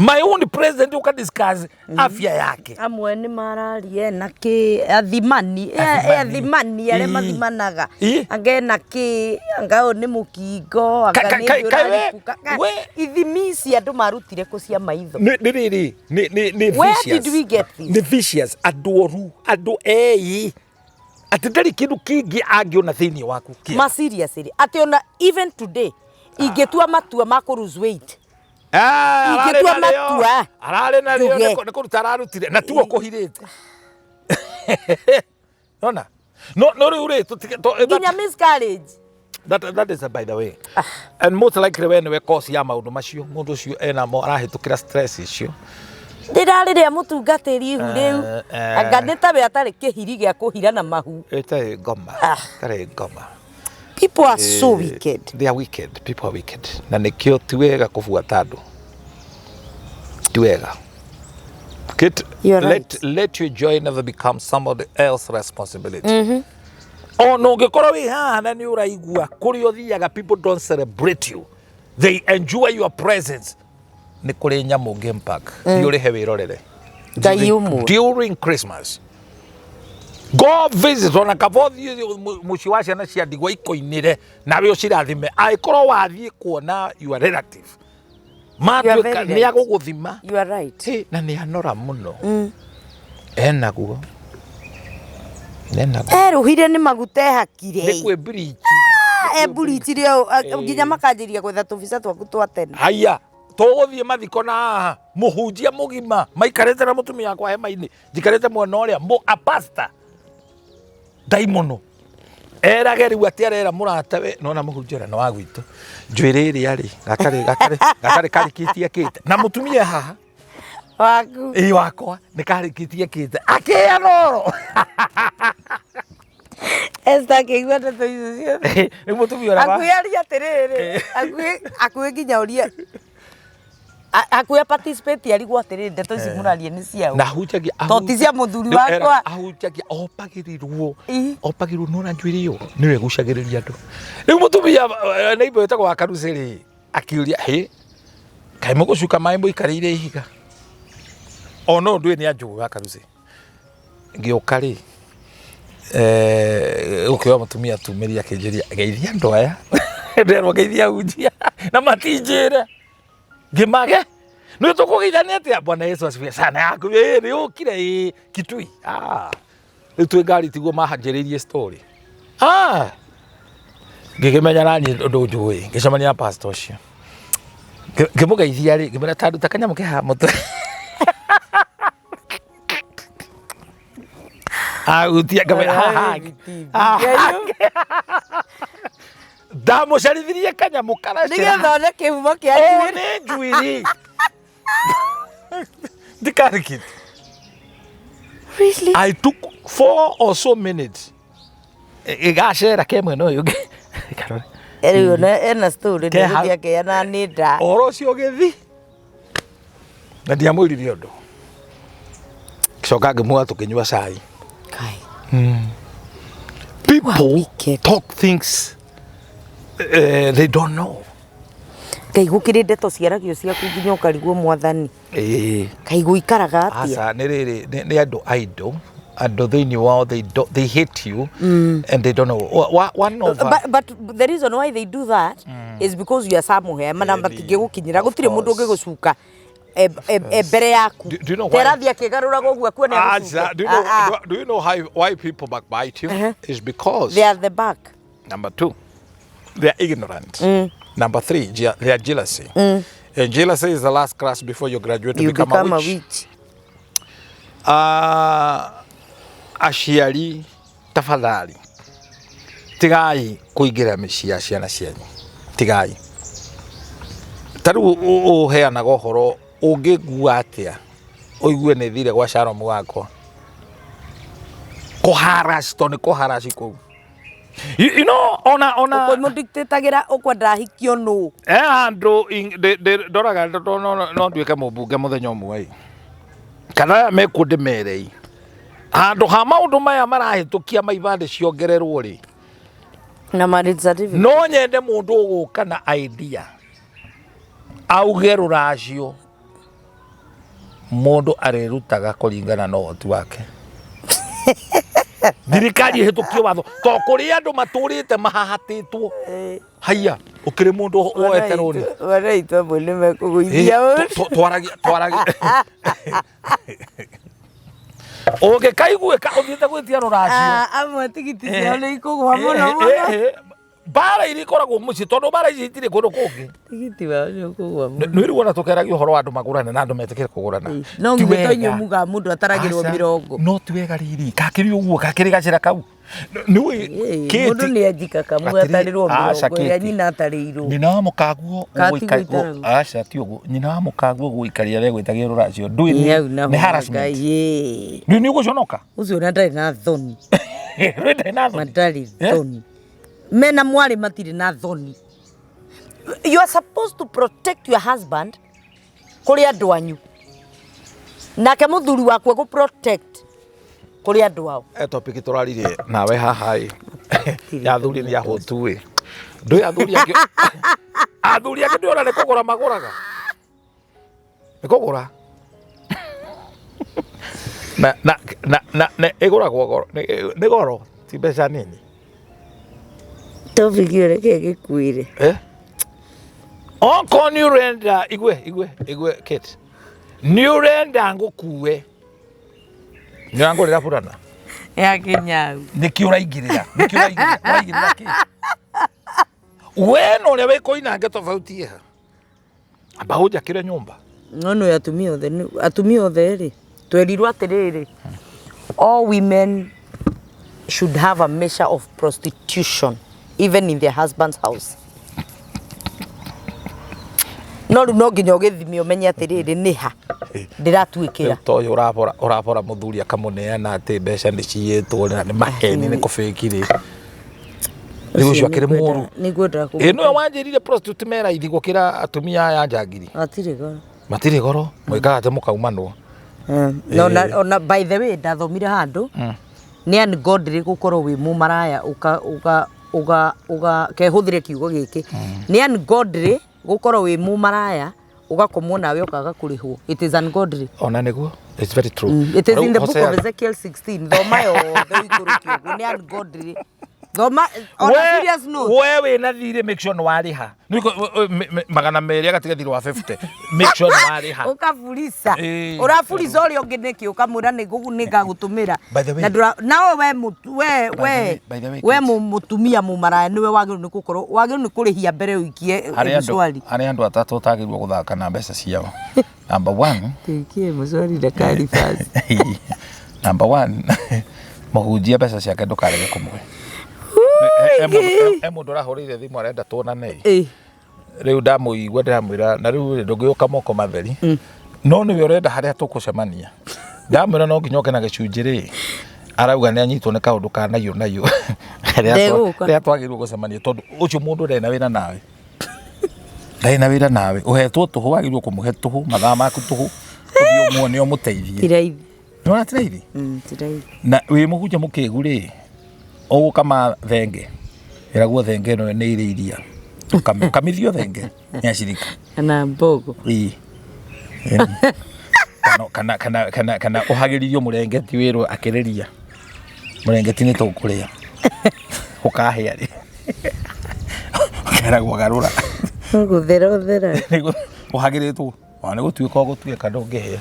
My own president ũka discuss afya yake. Amwe nĩ mararia ena kĩ athimani Athimani. athimani arĩa mathimanaga anga ena kĩ anga ũyũ nĩ mũkingo anga nĩ ũndũ ũraribũka. Ithimi ici andũ marutire kũ cia maitho? Nĩ rĩrĩ nĩ Where vicious. did we get this? Nĩ vicious, andũ oru, andũ ei atĩ ndarĩ kĩndũ kĩngĩ angĩona thĩinĩ waku kĩega. Ma seriously atĩ ona even today ingĩtua matua ma kũ lose weight. Ah, ararĩ Ingĩtua narĩo. matua, Ararĩ narĩo njuge. nĩ kũruta ararutire na tiwe ũkũhirĩte. Nona? No rĩu rĩ tũtige Nginya miscarriage. That is by the way. And most likely we nĩwe cause ya maũndũ macio. Mũndũ ũcio enamo arahĩtũkĩra stress icio. Ndĩrarĩ rĩa mũtungatĩri ihu rĩu. Anga nĩ tawe atarĩ kĩhiri gĩa kũhira na mahu. Ĩtarĩ ngoma. Ĩtarĩ ngoma. People are so wicked. They are wicked. People are wicked. Na nĩkĩo ti wega kũbuata andũ. Ti wega. Kate, You're right. let your joy never become somebody else's responsibility. Ona ũngĩkorwo wĩ haha na nĩ ũraigua kũrĩa ũthiaga people don't celebrate you. They enjoy your presence. Nĩ kũrĩ nyamũ game park. Thiĩ ũrĩhe wĩrorere. Ngai ũmwe. During Christmas. Go visit ona kaba ũthiĩ mũciĩ wa ciana cia ndigwa ikoinĩre nawe ũcirathime angĩkorwo wathiĩ kuona your relative matuĩka very nĩ right. agũgũthima. You are right. Hĩ, na nĩ anora mũno enaguo enaguo Erũhire nĩ maguta ehakire. Nĩ kwĩ bleach. E bleach rĩo nginya makanjĩria gwetha tũbica twaku twa tene. Haya tũgũthiĩ mathiko na haha mũhunjia mũgima maikarĩte na mũtumia wakwa hema-inĩ njikarĩte mwena ũrĩa a pastor ndaimono erage rĩu atĩ arera mũratawe nona mũhunjia ũrĩa nĩ wa gwitũ njuĩrĩ ĩrĩa rĩ gatarĩ karĩkĩtie kĩte na mũtumia haha Waku. Ĩ wakwa nĩ karĩkĩtie kĩte akĩheana oro. Esther akĩigua ndeto icio ciothe. Rĩu mũtumia ũrĩa Akuĩ aria atĩrĩrĩ, akuĩ nginya ũria akuĩ participate arigwo atĩrĩrĩ ndeto ici mũraria nĩ ciao. Na ahunjagia To ti cia mũthuri Rĩu wakwa. Ahunjagia opagĩrĩrwo opagĩrĩrwo nona njuĩrĩ ĩyo nĩyo ĩgucagĩrĩria andũ. Rĩu mũtumia neighbor wĩtagwo wa Karucĩ rĩ Akiuria hĩ, kaĩ mũgũcuka maĩ mũikarĩire ihiga? O no ndũĩ nĩ anjũĩ wa Karuci. Ngĩũka rĩ, gũkĩoya mũtumia tumĩria akĩnjĩria geithia andũ aya. Nderwo geithia ahunjia na matinjĩre. Ngĩmage nĩ tũkũgeithania atĩa? Bwana Yesu asifiwe sana. Yaku ĩ nĩ ũkire ĩ Kitui. Ah. Rĩu twĩ ngari tiguo mahanjĩrĩirie story. Ah. Ngĩkĩmenya naniĩ ũndũ njũĩ, ngĩcemania na pastor ũcio. Ngĩmũgeithia rĩ, ngĩmwĩra ta nduta kanyamũ ke haha mũtwe. Ahutia ngamwĩra haha. Ndamũcarithirie kanyamũ karacera. Nĩgetha one kĩhumo kĩa njuĩrĩ. Nĩ njuĩrĩ. Ndikarĩ kĩndũ. Really? I took 4 or so minutes. Ĩgacera ke mwena ũyũ ũngĩ. Karore. Rĩu ona ena story Ke hau. ndĩgũthiĩ akĩana nĩ nda. Ũhoro ũcio ũgĩthi na ndiamwĩrire ũndũ. Ngĩcoka ngĩmuoya tũkĩnyua cai. Kai. People wicked. talk things they don't know. Ngai gũkĩrĩ ndeto ciaragio ciaku nginya ũkarigwo mwathani. Ĩĩ. Kai gũikaraga atĩa? Aca nĩ rĩrĩ nĩ andũ idle andũ thĩinĩ wao they, do, they hate you and they don't know one of But the reason why they do that is because you are somewhere mana Ĩni, matingĩgũkinyĩra of gũtirĩ mũndũ course. ũngĩgũcuka mbere yaku Do you know why? terathi akĩgarũraga ũguo akuone Aca, do you know, do you know why people backbite you? It's because they are the back. Number 2, they are ignorant. Number 3, they are jealousy. And jealousy is the last class before you graduate to You become, become a a witch. witch. Aciari tafadhali tigai kuingira mĩciĩ ya ciana cianyu, tigai. Ta rĩu ũheanaga ũhoro ũngĩngua atĩa ũigue nĩ thire gwa Shalom wakwa kũharaci tondũ nĩ kũharaci kũu. You know, ona Ũkũmũdictatagĩra ũkwenda ahikio nũ? Andũ ndoraga no nduĩke mũmbunge mũthenya ũmwe ĩ. Kana aya mekuo ndĩmere ĩ. Handũ ha maũndũ maya marahĩtũkia ma ibandĩ ciongererwo rĩ. Na marriage certificate. No nyende mũndũ ũgũka na idea auge rũracio mũndũ arĩrutaga kũringana na ũhoti wake. Thirikari ĩhĩtũkie watho to kũrĩ andũ matũrĩte mahahatĩtwo. Haiya, ũkĩrĩ mũndũ woete rũni. Wana itũ amwe nĩ mekũgũithia Twaragia twaragia. Ũngĩkaiguĩka ũthiĩte gwĩtia rũracio. Amwe tigiti ciao nĩ ikũgũa mũno mũno. Mbara iria ikoragwo mũciĩ tondũ mbara ici itirĩ kũndũ kũngĩ. Tigiti wao nĩ ũkũgũa mũno. Nĩ ũriguo ona tũkĩaragia ũhoro wa andũ magũrane na andũ metĩkĩre kũgũrana. No Ti githĩ to wega. inyuĩ mugaga mũndũ ataragĩrwo Aca, mĩrongo. No ti wega riri kakĩrĩ ũguo kakĩrĩ gacĩra kau. Nĩ ũĩ Mũndũ nĩ anjika kamwe Atĩrĩ, atarĩrwo aca, mĩrongo ĩrĩa Kate. nyina atarĩirwo. Nyina wa mũkaguo Ka ti gũitaragwo. aca ti ũguo nyina wa mũkaguo gũikaria regwĩtagia rũracio ndũĩ Ĩ, hau naho nĩ harassment. Ngai, ĩ. Ndũĩ nĩ ũgũconoka. Ũcio ona ndarĩ na thoni. Ndũĩ ndarĩ na thoni. Matarĩ thoni. Mena mwarĩ matirĩ na thoni. You are supposed to protect your husband kũrĩ andũ anyu. Nake mũthuri waku agũ protect kũrĩ andũ ao. Topic tũraririe nawe haha ĩ. Ya athuri nĩ ahũtu ĩ. Ndũĩ athuri angĩ. Athuri angĩ ndũĩ ona nĩ kũgũra magũraga. Nĩ kũgũra. Na na na na na ĩgũragwo goro nĩ goro ti mbeca nini. Topic ĩyo reke ĩgĩkuĩre. Okorwo nĩ ũrenda igue igue igue Kate. Nĩ ũrenda ngũkue. Nĩ ũrangũrĩra burana. Ya kĩnyau. Nĩkĩ ũraingĩrĩra? Nĩkĩ ũraingĩrĩra? Ũraingĩrĩra kĩ? We na ũrĩa wĩ Koinange tofauti ĩha? Amba ũnjakĩre nyũmba. No nĩ atumia othe atumia othe rĩ twerirwo atĩrĩrĩ all women should have a measure of prostitution even in their husband's house. No rĩu no nginya ũgĩthime ũmenye atĩrĩrĩ nĩ ha ndĩratuĩkĩra. Rĩu ta ũyũ ũrabora mũthuri akamũneana atĩ mbeca nĩ ciyĩtwo na nĩ maheni nĩ kũbĩki rĩ. Rĩu ũcio akĩrĩ mũru. Nĩngwenda Ĩ nĩwe wanjĩrire prostitute me raithi gũkĩra atumia aya njangiri. Matirĩ goro. Matirĩ goro, mwĩkaga atĩ mũkaumanwo. Na ona by the way ndathomire handũ nĩ ungodly gũkorwo wĩ mũmaraya ũka ũka ũka ũka kehũthĩre kiugo gĩkĩ. Nĩ ungodly Gũkorwo wĩ mũmaraya ũgakomwo nawe ũkaga kũrĩhwo, it is ungodly. Ona nĩguo, it's very true. It is Rĩu in the book Hosea- of Ezekiel 16. Thoma yothe ũikũrũkie ũguo, nĩ ungodly. Thoma on a serious note. We wĩna thirĩ, make sure nĩ warĩha. 200 agatiga thirĩ wa 50, make sure nĩ warĩha. Ũkaburica. Ĩĩ. Ũraburica ũrĩa ũngĩ nĩkĩ? Ũkamwĩra nĩngagũtũmĩra. By the way- Na ndũra nawe we we By the we by the way, we Kate. mũtumia mũmaraya nĩwe wagĩrĩirwo nĩ gũkorwo, wagĩrĩirwo nĩ kũrĩhia mbere ũikie Harĩ andũ mshwari. Harĩ andũ atatũ ũtagĩrĩirwo gũthaka na mbeca ciao. Number one, Tuikie mshwari na karibasi. Number one, mũhunjia mbeca ciake ndũkarege kũmũhe. He mũndũ ũrahũrĩire thimũ arenda tuonane. Rĩu ndamũigua ndĩramwĩra na rĩu rĩ ndũngĩũka moko matheri, no nĩwe ũrenda harĩa tũkũcemania. Ndamwĩra no nginya oke na gĩcunjĩ rĩ, arauga nĩ anyitwo nĩ kaũndũ ka naiyũ naiyũ rĩrĩa Ndegũka. Rĩrĩa twagĩrĩirwo gũcemania, tondũ ũcio mũndũ ndarĩ na wĩra nawe, ndarĩ na wĩra nawe, ũhetwo tũhũ, wagĩrĩirwo kũmũhe tũhũ, mathaa maku tũhũ, ũthiĩ ũmuone ũmũteithie. Tiraithi. Nĩwona tiraithi? Tiraithi. Na wĩ mũhunjia mũkĩgu rĩ, ũgũkama thenge, ĩragwo thenge ĩno nĩ ĩrĩ iria. Ũkamithio thenge nĩ acirika. Kana mbogo. Ĩĩ. Kana ũhagĩririo mũrengeti wĩrwo akĩrĩria mũrengeti nĩ tũkũrĩa, ũkahĩa rĩ, ũkeragwo garũra. Gũthera ũthera. Ũhagĩrĩtwo ona nĩ gũtuĩka ũgũtuĩka ndũngĩhĩa.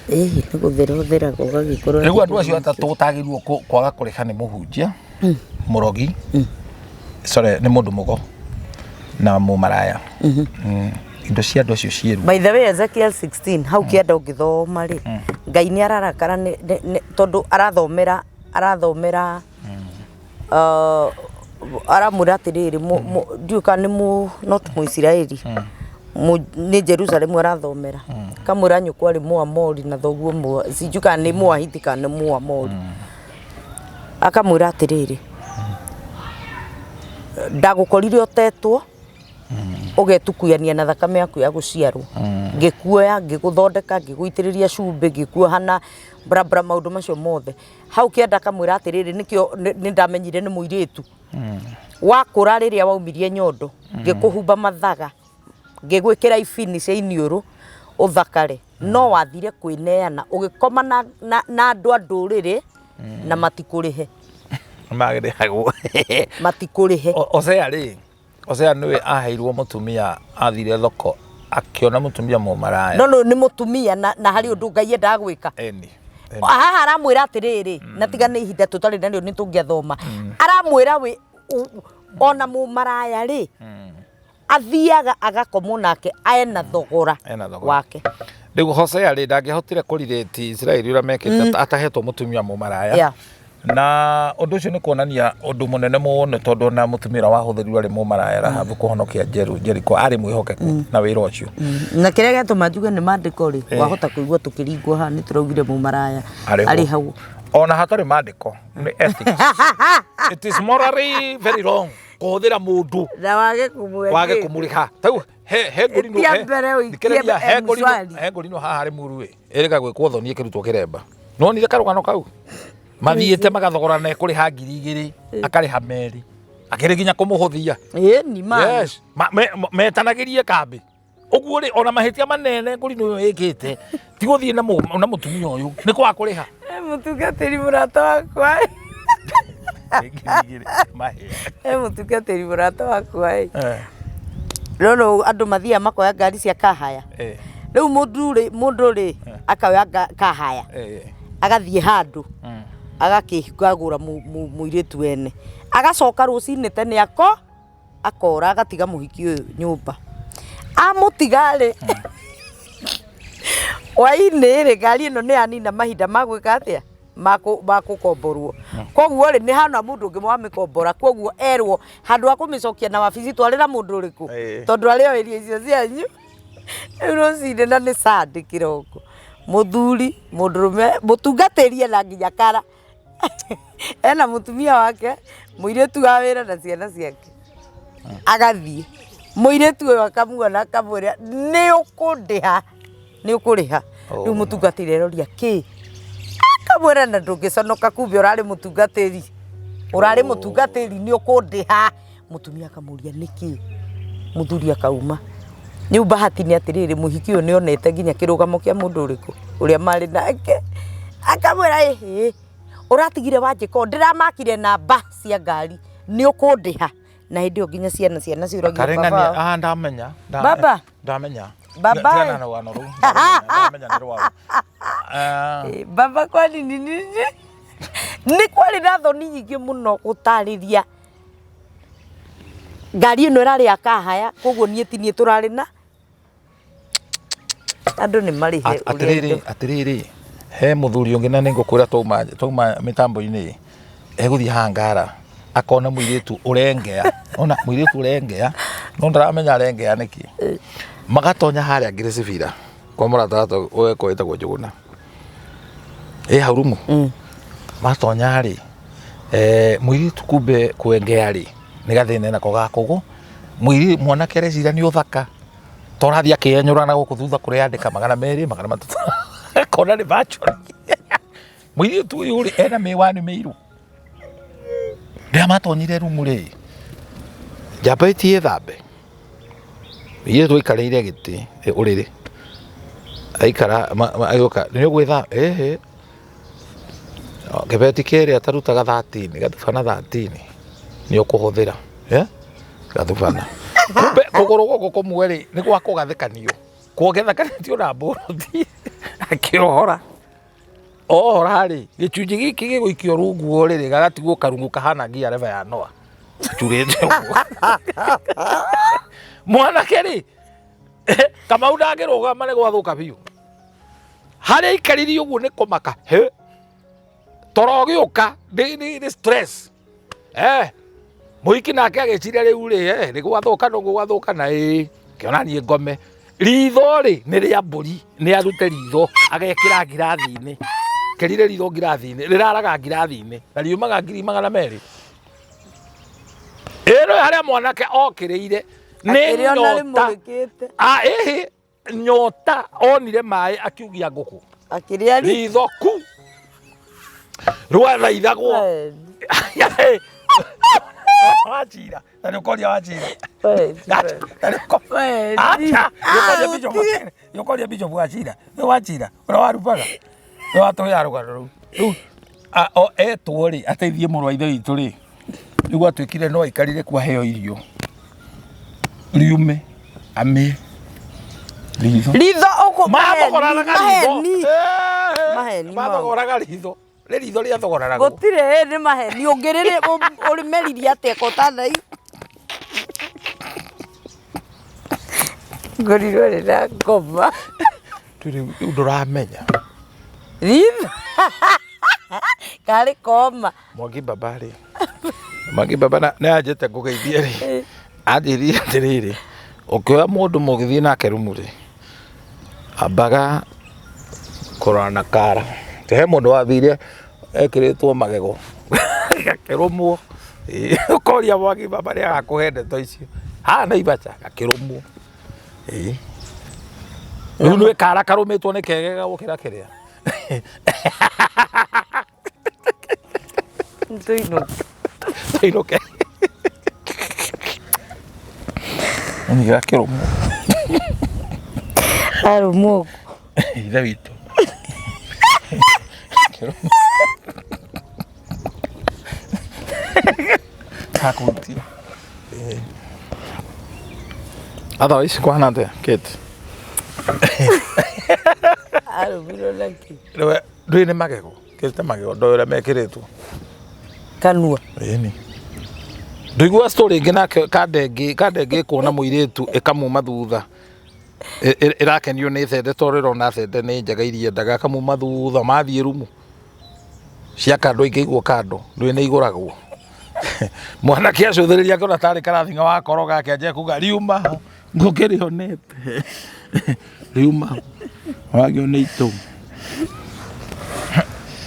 Ĩĩ, nĩ gũthera ũtheraga ũgagĩkorwo. Rĩu andũ acio atatũ ũtagĩrĩirwo kwaga kũrĩha nĩ mũhunjia, mũrogi, sorry, nĩ mũndũ mũgo na mũmaraya. Indo cia andũ acio ciĩru. By the way, Ezekiel 16 hau kĩanda ũngĩthoma rĩ, Ngai nĩ ararakara tondũ arathomera aramwĩra atĩrĩrĩ, ndiũĩ kana nĩ not Mũisiraeli, nĩ Jerusalemu arathomera, kamwĩra nyũkwa arĩ Mũamori na thoguo sijui kana nĩ Mũahiti kana nĩ Mũamori. Akamwĩra atĩrĩrĩ, ndagũkorire ũtetwo, ũgetukuyania na thakame yaku ya gũciarwo, ngĩkuoya, ngĩgũthondeka, ngĩgũitĩrĩria cumbĩ, ngĩkuoha na barabara, maũndũ macio mothe. Hau kĩanda akamwĩra atĩrĩrĩ, nĩkĩo nĩ ndamenyire nĩ mũirĩtu wakũra rĩrĩa waumirie nyondo, ngĩkũhumba mathaga, ngĩgwĩkĩra ibini cia iniũrũ ũthakare, no wathire kwĩneana ũgĩkoma na andũ a ndũrĩrĩ na matikũrĩhe. Magĩrĩhagwo. Matikũrĩhe. Hosea rĩ, Hosea nĩwe aheirwo mũtumia, athire thoko akĩona mũtumia mũmaraya. No nĩ mũtumia na harĩ ũndũ Ngai endaga gwĩka. Eni. Haha aramwĩra atĩrĩrĩ, na tiga nĩ ihinda tũtarĩ narĩo nĩ tũngĩathoma, aramwĩra wĩ ona mũmaraya rĩ, athiaga agakomwo nake ena thogora Ena thogora. wake. Rĩu Hosea rĩ, ndangĩahotire kũrirĩti Isiraeli ũrĩa mekĩte atahetwo mũtumia mũmaraya. Na ũndũ ũcio nĩ kuonania ũndũ mũnene mũno, tondũ ona mũtumia ũrĩa wahũthĩrirwo arĩ mũmaraya Rahabu kũhonokia Jeriko arĩ mwĩhokeku na wĩra ũcio. Na kĩrĩa gĩatũma njuge nĩ maandĩko rĩ, wahota kũigua tũkĩringwo haha nĩ tũraugire mũmaraya arĩ hau. Ona hatarĩ maandĩko nĩ ethics. It is morally very wrong kũhũthĩra mũndũ na wage kũmũhe wage kĩndũ. kũmũrĩha. Tau he ngũrinũ Ĩtia mbere ũikie thikĩrĩria, he ngũrinũ M-Shwari. he ngũrinũ haha harĩ mũru ĩ ĩrĩga gwĩkwo thoni ĩkĩrutwo kĩremba. Nĩwonire karũgano kau? Mathiĩte magathogorana ekũrĩha 2000, akarĩha 2, akĩrĩ nginya kũmũhũthia. Ĩĩ, ni ma. Yes, metanagĩrie kambĩ ũguo rĩ, ona mahĩtia manene ngũrinũ ũyũ ĩkĩte ti gũthiĩ na mũtumia ũyũ, nĩ kwaga kũrĩha. He mũtungatĩri mũrata wakwa ĩ. 2000 mahĩa. He mũtungatĩri mũrata wakwa ĩ. Rĩu andũ mathiaga makoya ngari cia kahaya. Rĩu mũndũ rĩ akoya kahaya, agathiĩ handũ, agakĩhingagũra mũirĩtu wene, agacoka rũcinĩ tene akora agatiga mũhiki ũyũ nyũmba. Amũtiga rĩ, hwainĩ rĩ, ngari ĩno nĩ yanina mahinda ma gwĩka atĩa, ma kũkomborwo. Koguo rĩ, nĩ hana mũndũ ũngĩ wamĩkombora, koguo erwo handũ ha kũmĩcokia na wabici twarĩra mũndũ ũrĩkũ, tondũ arĩ o irio icio cianyu. Rĩu rũcinĩ na nĩ Sunday kĩroko, mũthuri, mũndũrũme, mũtungatĩri ena nginya kara, ena mũtumia wake, mũirĩtu wa wĩra na ciana ciake, agathiĩ. Mũirĩtu ũyũ akamuona akamwĩra nĩ ũkũndĩha, nĩ ũkũrĩha. Rĩu mũtungatĩri aroria kĩ, akamwĩra na ndũngĩconoka kumbe ũrarĩ mũtungatĩri, ũrarĩ mũtungatĩri nĩ ũkũndĩha. Mũtumia akamũria nĩkĩ, mũthuri akauma. Rĩu bahati nĩ atĩrĩrĩ, mũhiki ũyũ nĩ onete nginya kĩrũgamo kĩa mũndũ ũrĩkũ ũrĩa marĩ nake, akamwĩra ĩhĩ, ũratigire wanjĩka ũũ, ndĩramakire namba cia ngari, nĩ ũkũndĩha. Na hĩndĩ ĩyo nginya ciana ciana ciũragia Kareng'ania baba. ah ndamenya. Baba. Ndamenya. Baba. Tigana na rũgano rũu. Ndamenya ndamenya nĩ rwaũ. Ah, Baba kwani ni nini? Nĩ kwarĩ na thoni nyingĩ mũno gũtarĩria ngari ĩno ĩrarĩ ya kahaya, koguo niĩ ti niĩ tũrarĩ na andũ nĩ marĩhe ũrĩa Atĩrĩrĩ, indo. atĩrĩrĩ, he mũthuri ũngĩ na nĩngũkwĩra twauma mĩtambo-inĩ egũthiĩ hangara akona mũirĩtu ũrengea, ona mũirĩtu ũrengea no ndaramenya arengea nĩkĩ. Magatonya harĩa Ngĩrĩcibira kwa mũrata wakwa wĩtagwo Njũgũna ĩ hau rumu. Matonya rĩ, mũirĩtu kumbe kwengea rĩ nĩ gathĩna enako ga kũgũ, mwanake areciria nĩ ũthaka to ũrathiĩ akĩenyũra na gũkũ thutha kũrĩa andĩka 200 300 akona nĩ virtual. Mũirĩtu ũyũ rĩ ena mĩwani mĩirũ. Rĩrĩa matonyire rumu rĩ, njamba ĩti ĩthambe, mũirĩtu aikarĩire gĩtĩ ũrĩrĩ, aikara agĩũka nĩ ũgwĩthamba? Ĩhĩ. Kĩbeti kĩrĩa tarutaga 13 gathubana 13 nĩ ũkũhũthĩra gathubana. Kumbe kũgũrũ gũkũ kũmwe rĩ nĩ gwa kũgathĩkanio, kuongethakanĩtio na mbũrũti akĩohora. Ohora rĩ, gĩcunjĩ gĩkĩ gĩgũikio rungu rĩrĩ gagatigwo karungu kahana nginya reba ya Noah gacurĩte ũguo. Mwanake rĩ, Kamau ndangĩrũgama nĩ gwathũka biũ. Harĩa aikarire ũguo nĩ kũmaka, hĩ, toro ũgĩũka nĩ stress. Mũhiki nake agĩciria rĩu rĩ, nĩ gwathũka nĩ gwathũka na ĩĩ, kĩona niĩ ngome. Ritho rĩ nĩ rĩa mbũri, nĩ arute ritho agekĩra ngirathi-inĩ. Kĩrire ritho ngirathi-inĩ, rĩraraga ngirathi-inĩ na riumaga 200,000. Ĩno harĩa mwanake okĩrĩire nĩ Akĩrĩona nyota. rĩmũrĩkĩte. Ah, ĩhĩ, nyota onire maĩ akiugia ngũkũ. Akĩrĩa ri. Ritho ku. Rwathaithagwo. Wachira. Na nĩ ũkoria wachira. Na nĩ Acha, nĩ ũkoria Bishop Wachira. Nĩ Wachira, ũrĩa warubaga. Nĩ watũheaga rũgano rũu. Rĩu etwo rĩ, ateithie mũrũ wa ithe witũ rĩ, rĩu gwatuĩkire no aikarire kuo aheo irio. Riume, amĩe. Ritho. Ritho ũkũ Mathogoraga ritho. maheni. Maheni mau. Mathogoraga ritho. Nĩ ritho rĩathogoraragwo. Gũtirĩ nĩ maheni ũngĩrĩrĩ ũrĩmeririe atĩa kotanai. Ngorirwo nĩ na ngoma. Rĩu ndũramenya. Ritho. Karĩ koma. Mwangi Baba rĩ, Mwangi Baba nĩ anjĩte ngũgeithie rĩ, anjĩrire atĩrĩrĩ, ũkĩoya mũndũ mũgĩthiĩ nake rumu rĩ, ambaga kũrora na kara. He mũndũ wathire ekĩrĩtwo magego gakĩrũmwo, ũkoria Mwangi Baba nĩ agakũhe ndeto icio. Haha Naivasha gakĩrũmwo. Rĩu nĩ kara karũmĩtwo nĩ kegega gũkĩra kĩrĩa. Tũinũke. Tũinũke. Nĩ gakĩrũmwo. Arũmwo. Ithe witũ. Kĩrũmwo. Hakũhutia. Otherwise kũhana atĩa Kate? Arũmirwo na kĩ? Rĩu ndũĩ nĩ magego kĩrĩte magego ndoĩ ũrĩa mekĩrĩtwo. Kanua. Ĩni. Ndũigua story ĩngĩ nake kandengĩ kandengĩ ĩkuona mũirĩtu ĩkamuma thutha. Ĩrakenio nĩ thende tondũ ĩrona thende nĩ njega iria endaga ĩkamuma thutha mathiĩ rumu. Cia kando ingĩigwo kando ndũĩ nĩ igũragwo. Mwanake acũthĩrĩria akĩona tarĩ karathinga wakoroga akĩanjia kuga riuma ho ngũkĩrĩonete riuma ho wagio nĩ itũ.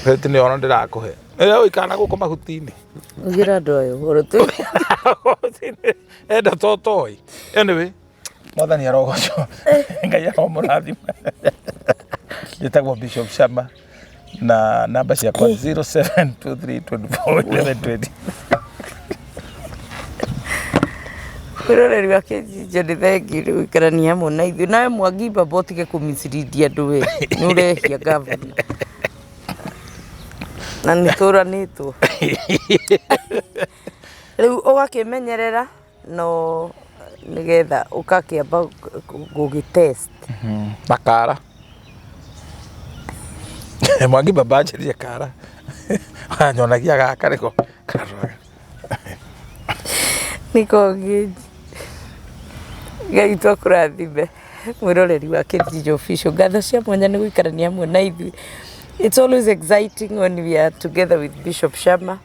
Beti nĩ ona ndĩrakũhe. Ĩrĩa ũikara na gũkũ mahuti-inĩ. Ugĩra andũ aya ũhoro tũ. Enda totoĩ. Anyway, Mwathani arogocwo. Ngai aromũrathima. Njĩtagwo Bishop Shama na namba ciakwa 0723241120. Mwĩroreri wa Kĩnjinjo, nĩ thengiũ nĩ gũikarania hamwe na ithuĩ. Nawe Mwangi Mbamba, ũtige kũmicirindi andũ, we nĩ ũrehia gavana na nĩ tũranĩtwo rĩu ũgakĩmenyerera no nĩgetha ũgakĩamba gũgĩ test. Na kara Mwangi Mbamba anjĩrire kara anyonagia gaka nĩko karora. Nĩko ngĩnji. Ngai twakũrathime, mwĩroreri wa Kĩnjinjo Official. Ngatho cia mwanya nĩ gũikarania hamwe na ithuĩ. It's always exciting when we are together with Bishop Shama.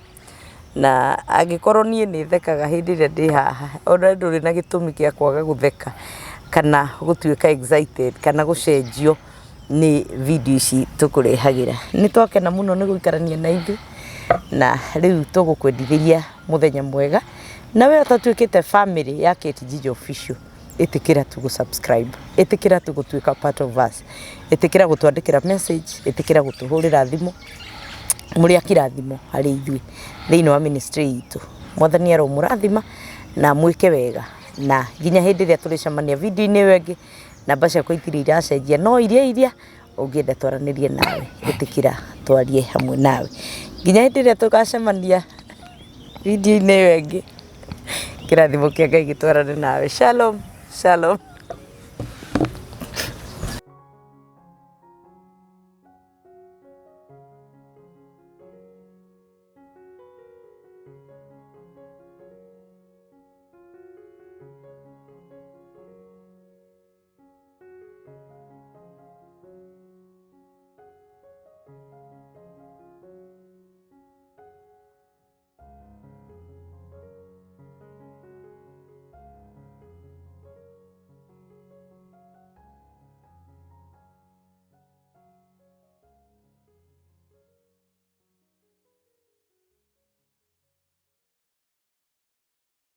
Na angĩkorwo niĩ nĩ thekaga hĩndĩ ĩrĩa ndĩ haha, ona ndũrĩ na gĩtũmi gĩa kwaga gũtheka kana gũtuĩka excited kana gũcenjio nĩ video ici tũkũrehagĩra. Nĩ twakena mũno nĩ gũikarania na ithuĩ, na rĩu tũgũkwendithĩria mũthenya mwega. Na we ũtatuĩkĩte family ya Kate Njijo Official, ĩtĩkĩra tu gũ subscribe, ĩtĩkĩra tu gũtuĩka part of us, ĩtĩkĩra gũtwandĩkĩra message, ĩtĩkĩra gũtũhũrĩra thimũ. Mũrĩ a kĩrathimo harĩ ithuĩ thĩinĩ wa ministry itũ. Mwathani aromũrathima na mwĩke wega, na nginya hĩndĩ ĩrĩa tũrĩcemania video-inĩ ĩyo ĩngĩ. Namba ciakwa itirĩ iracenjia, no iria iria ũngĩenda twaranĩrie nawe, ĩtĩkĩra twarie hamwe nawe. Nginya hĩndĩ ĩrĩa tũgacemania video-inĩ ĩyo ĩngĩ, kĩrathimo kĩa Ngai gĩtwarane nawe. Shalom, shalom.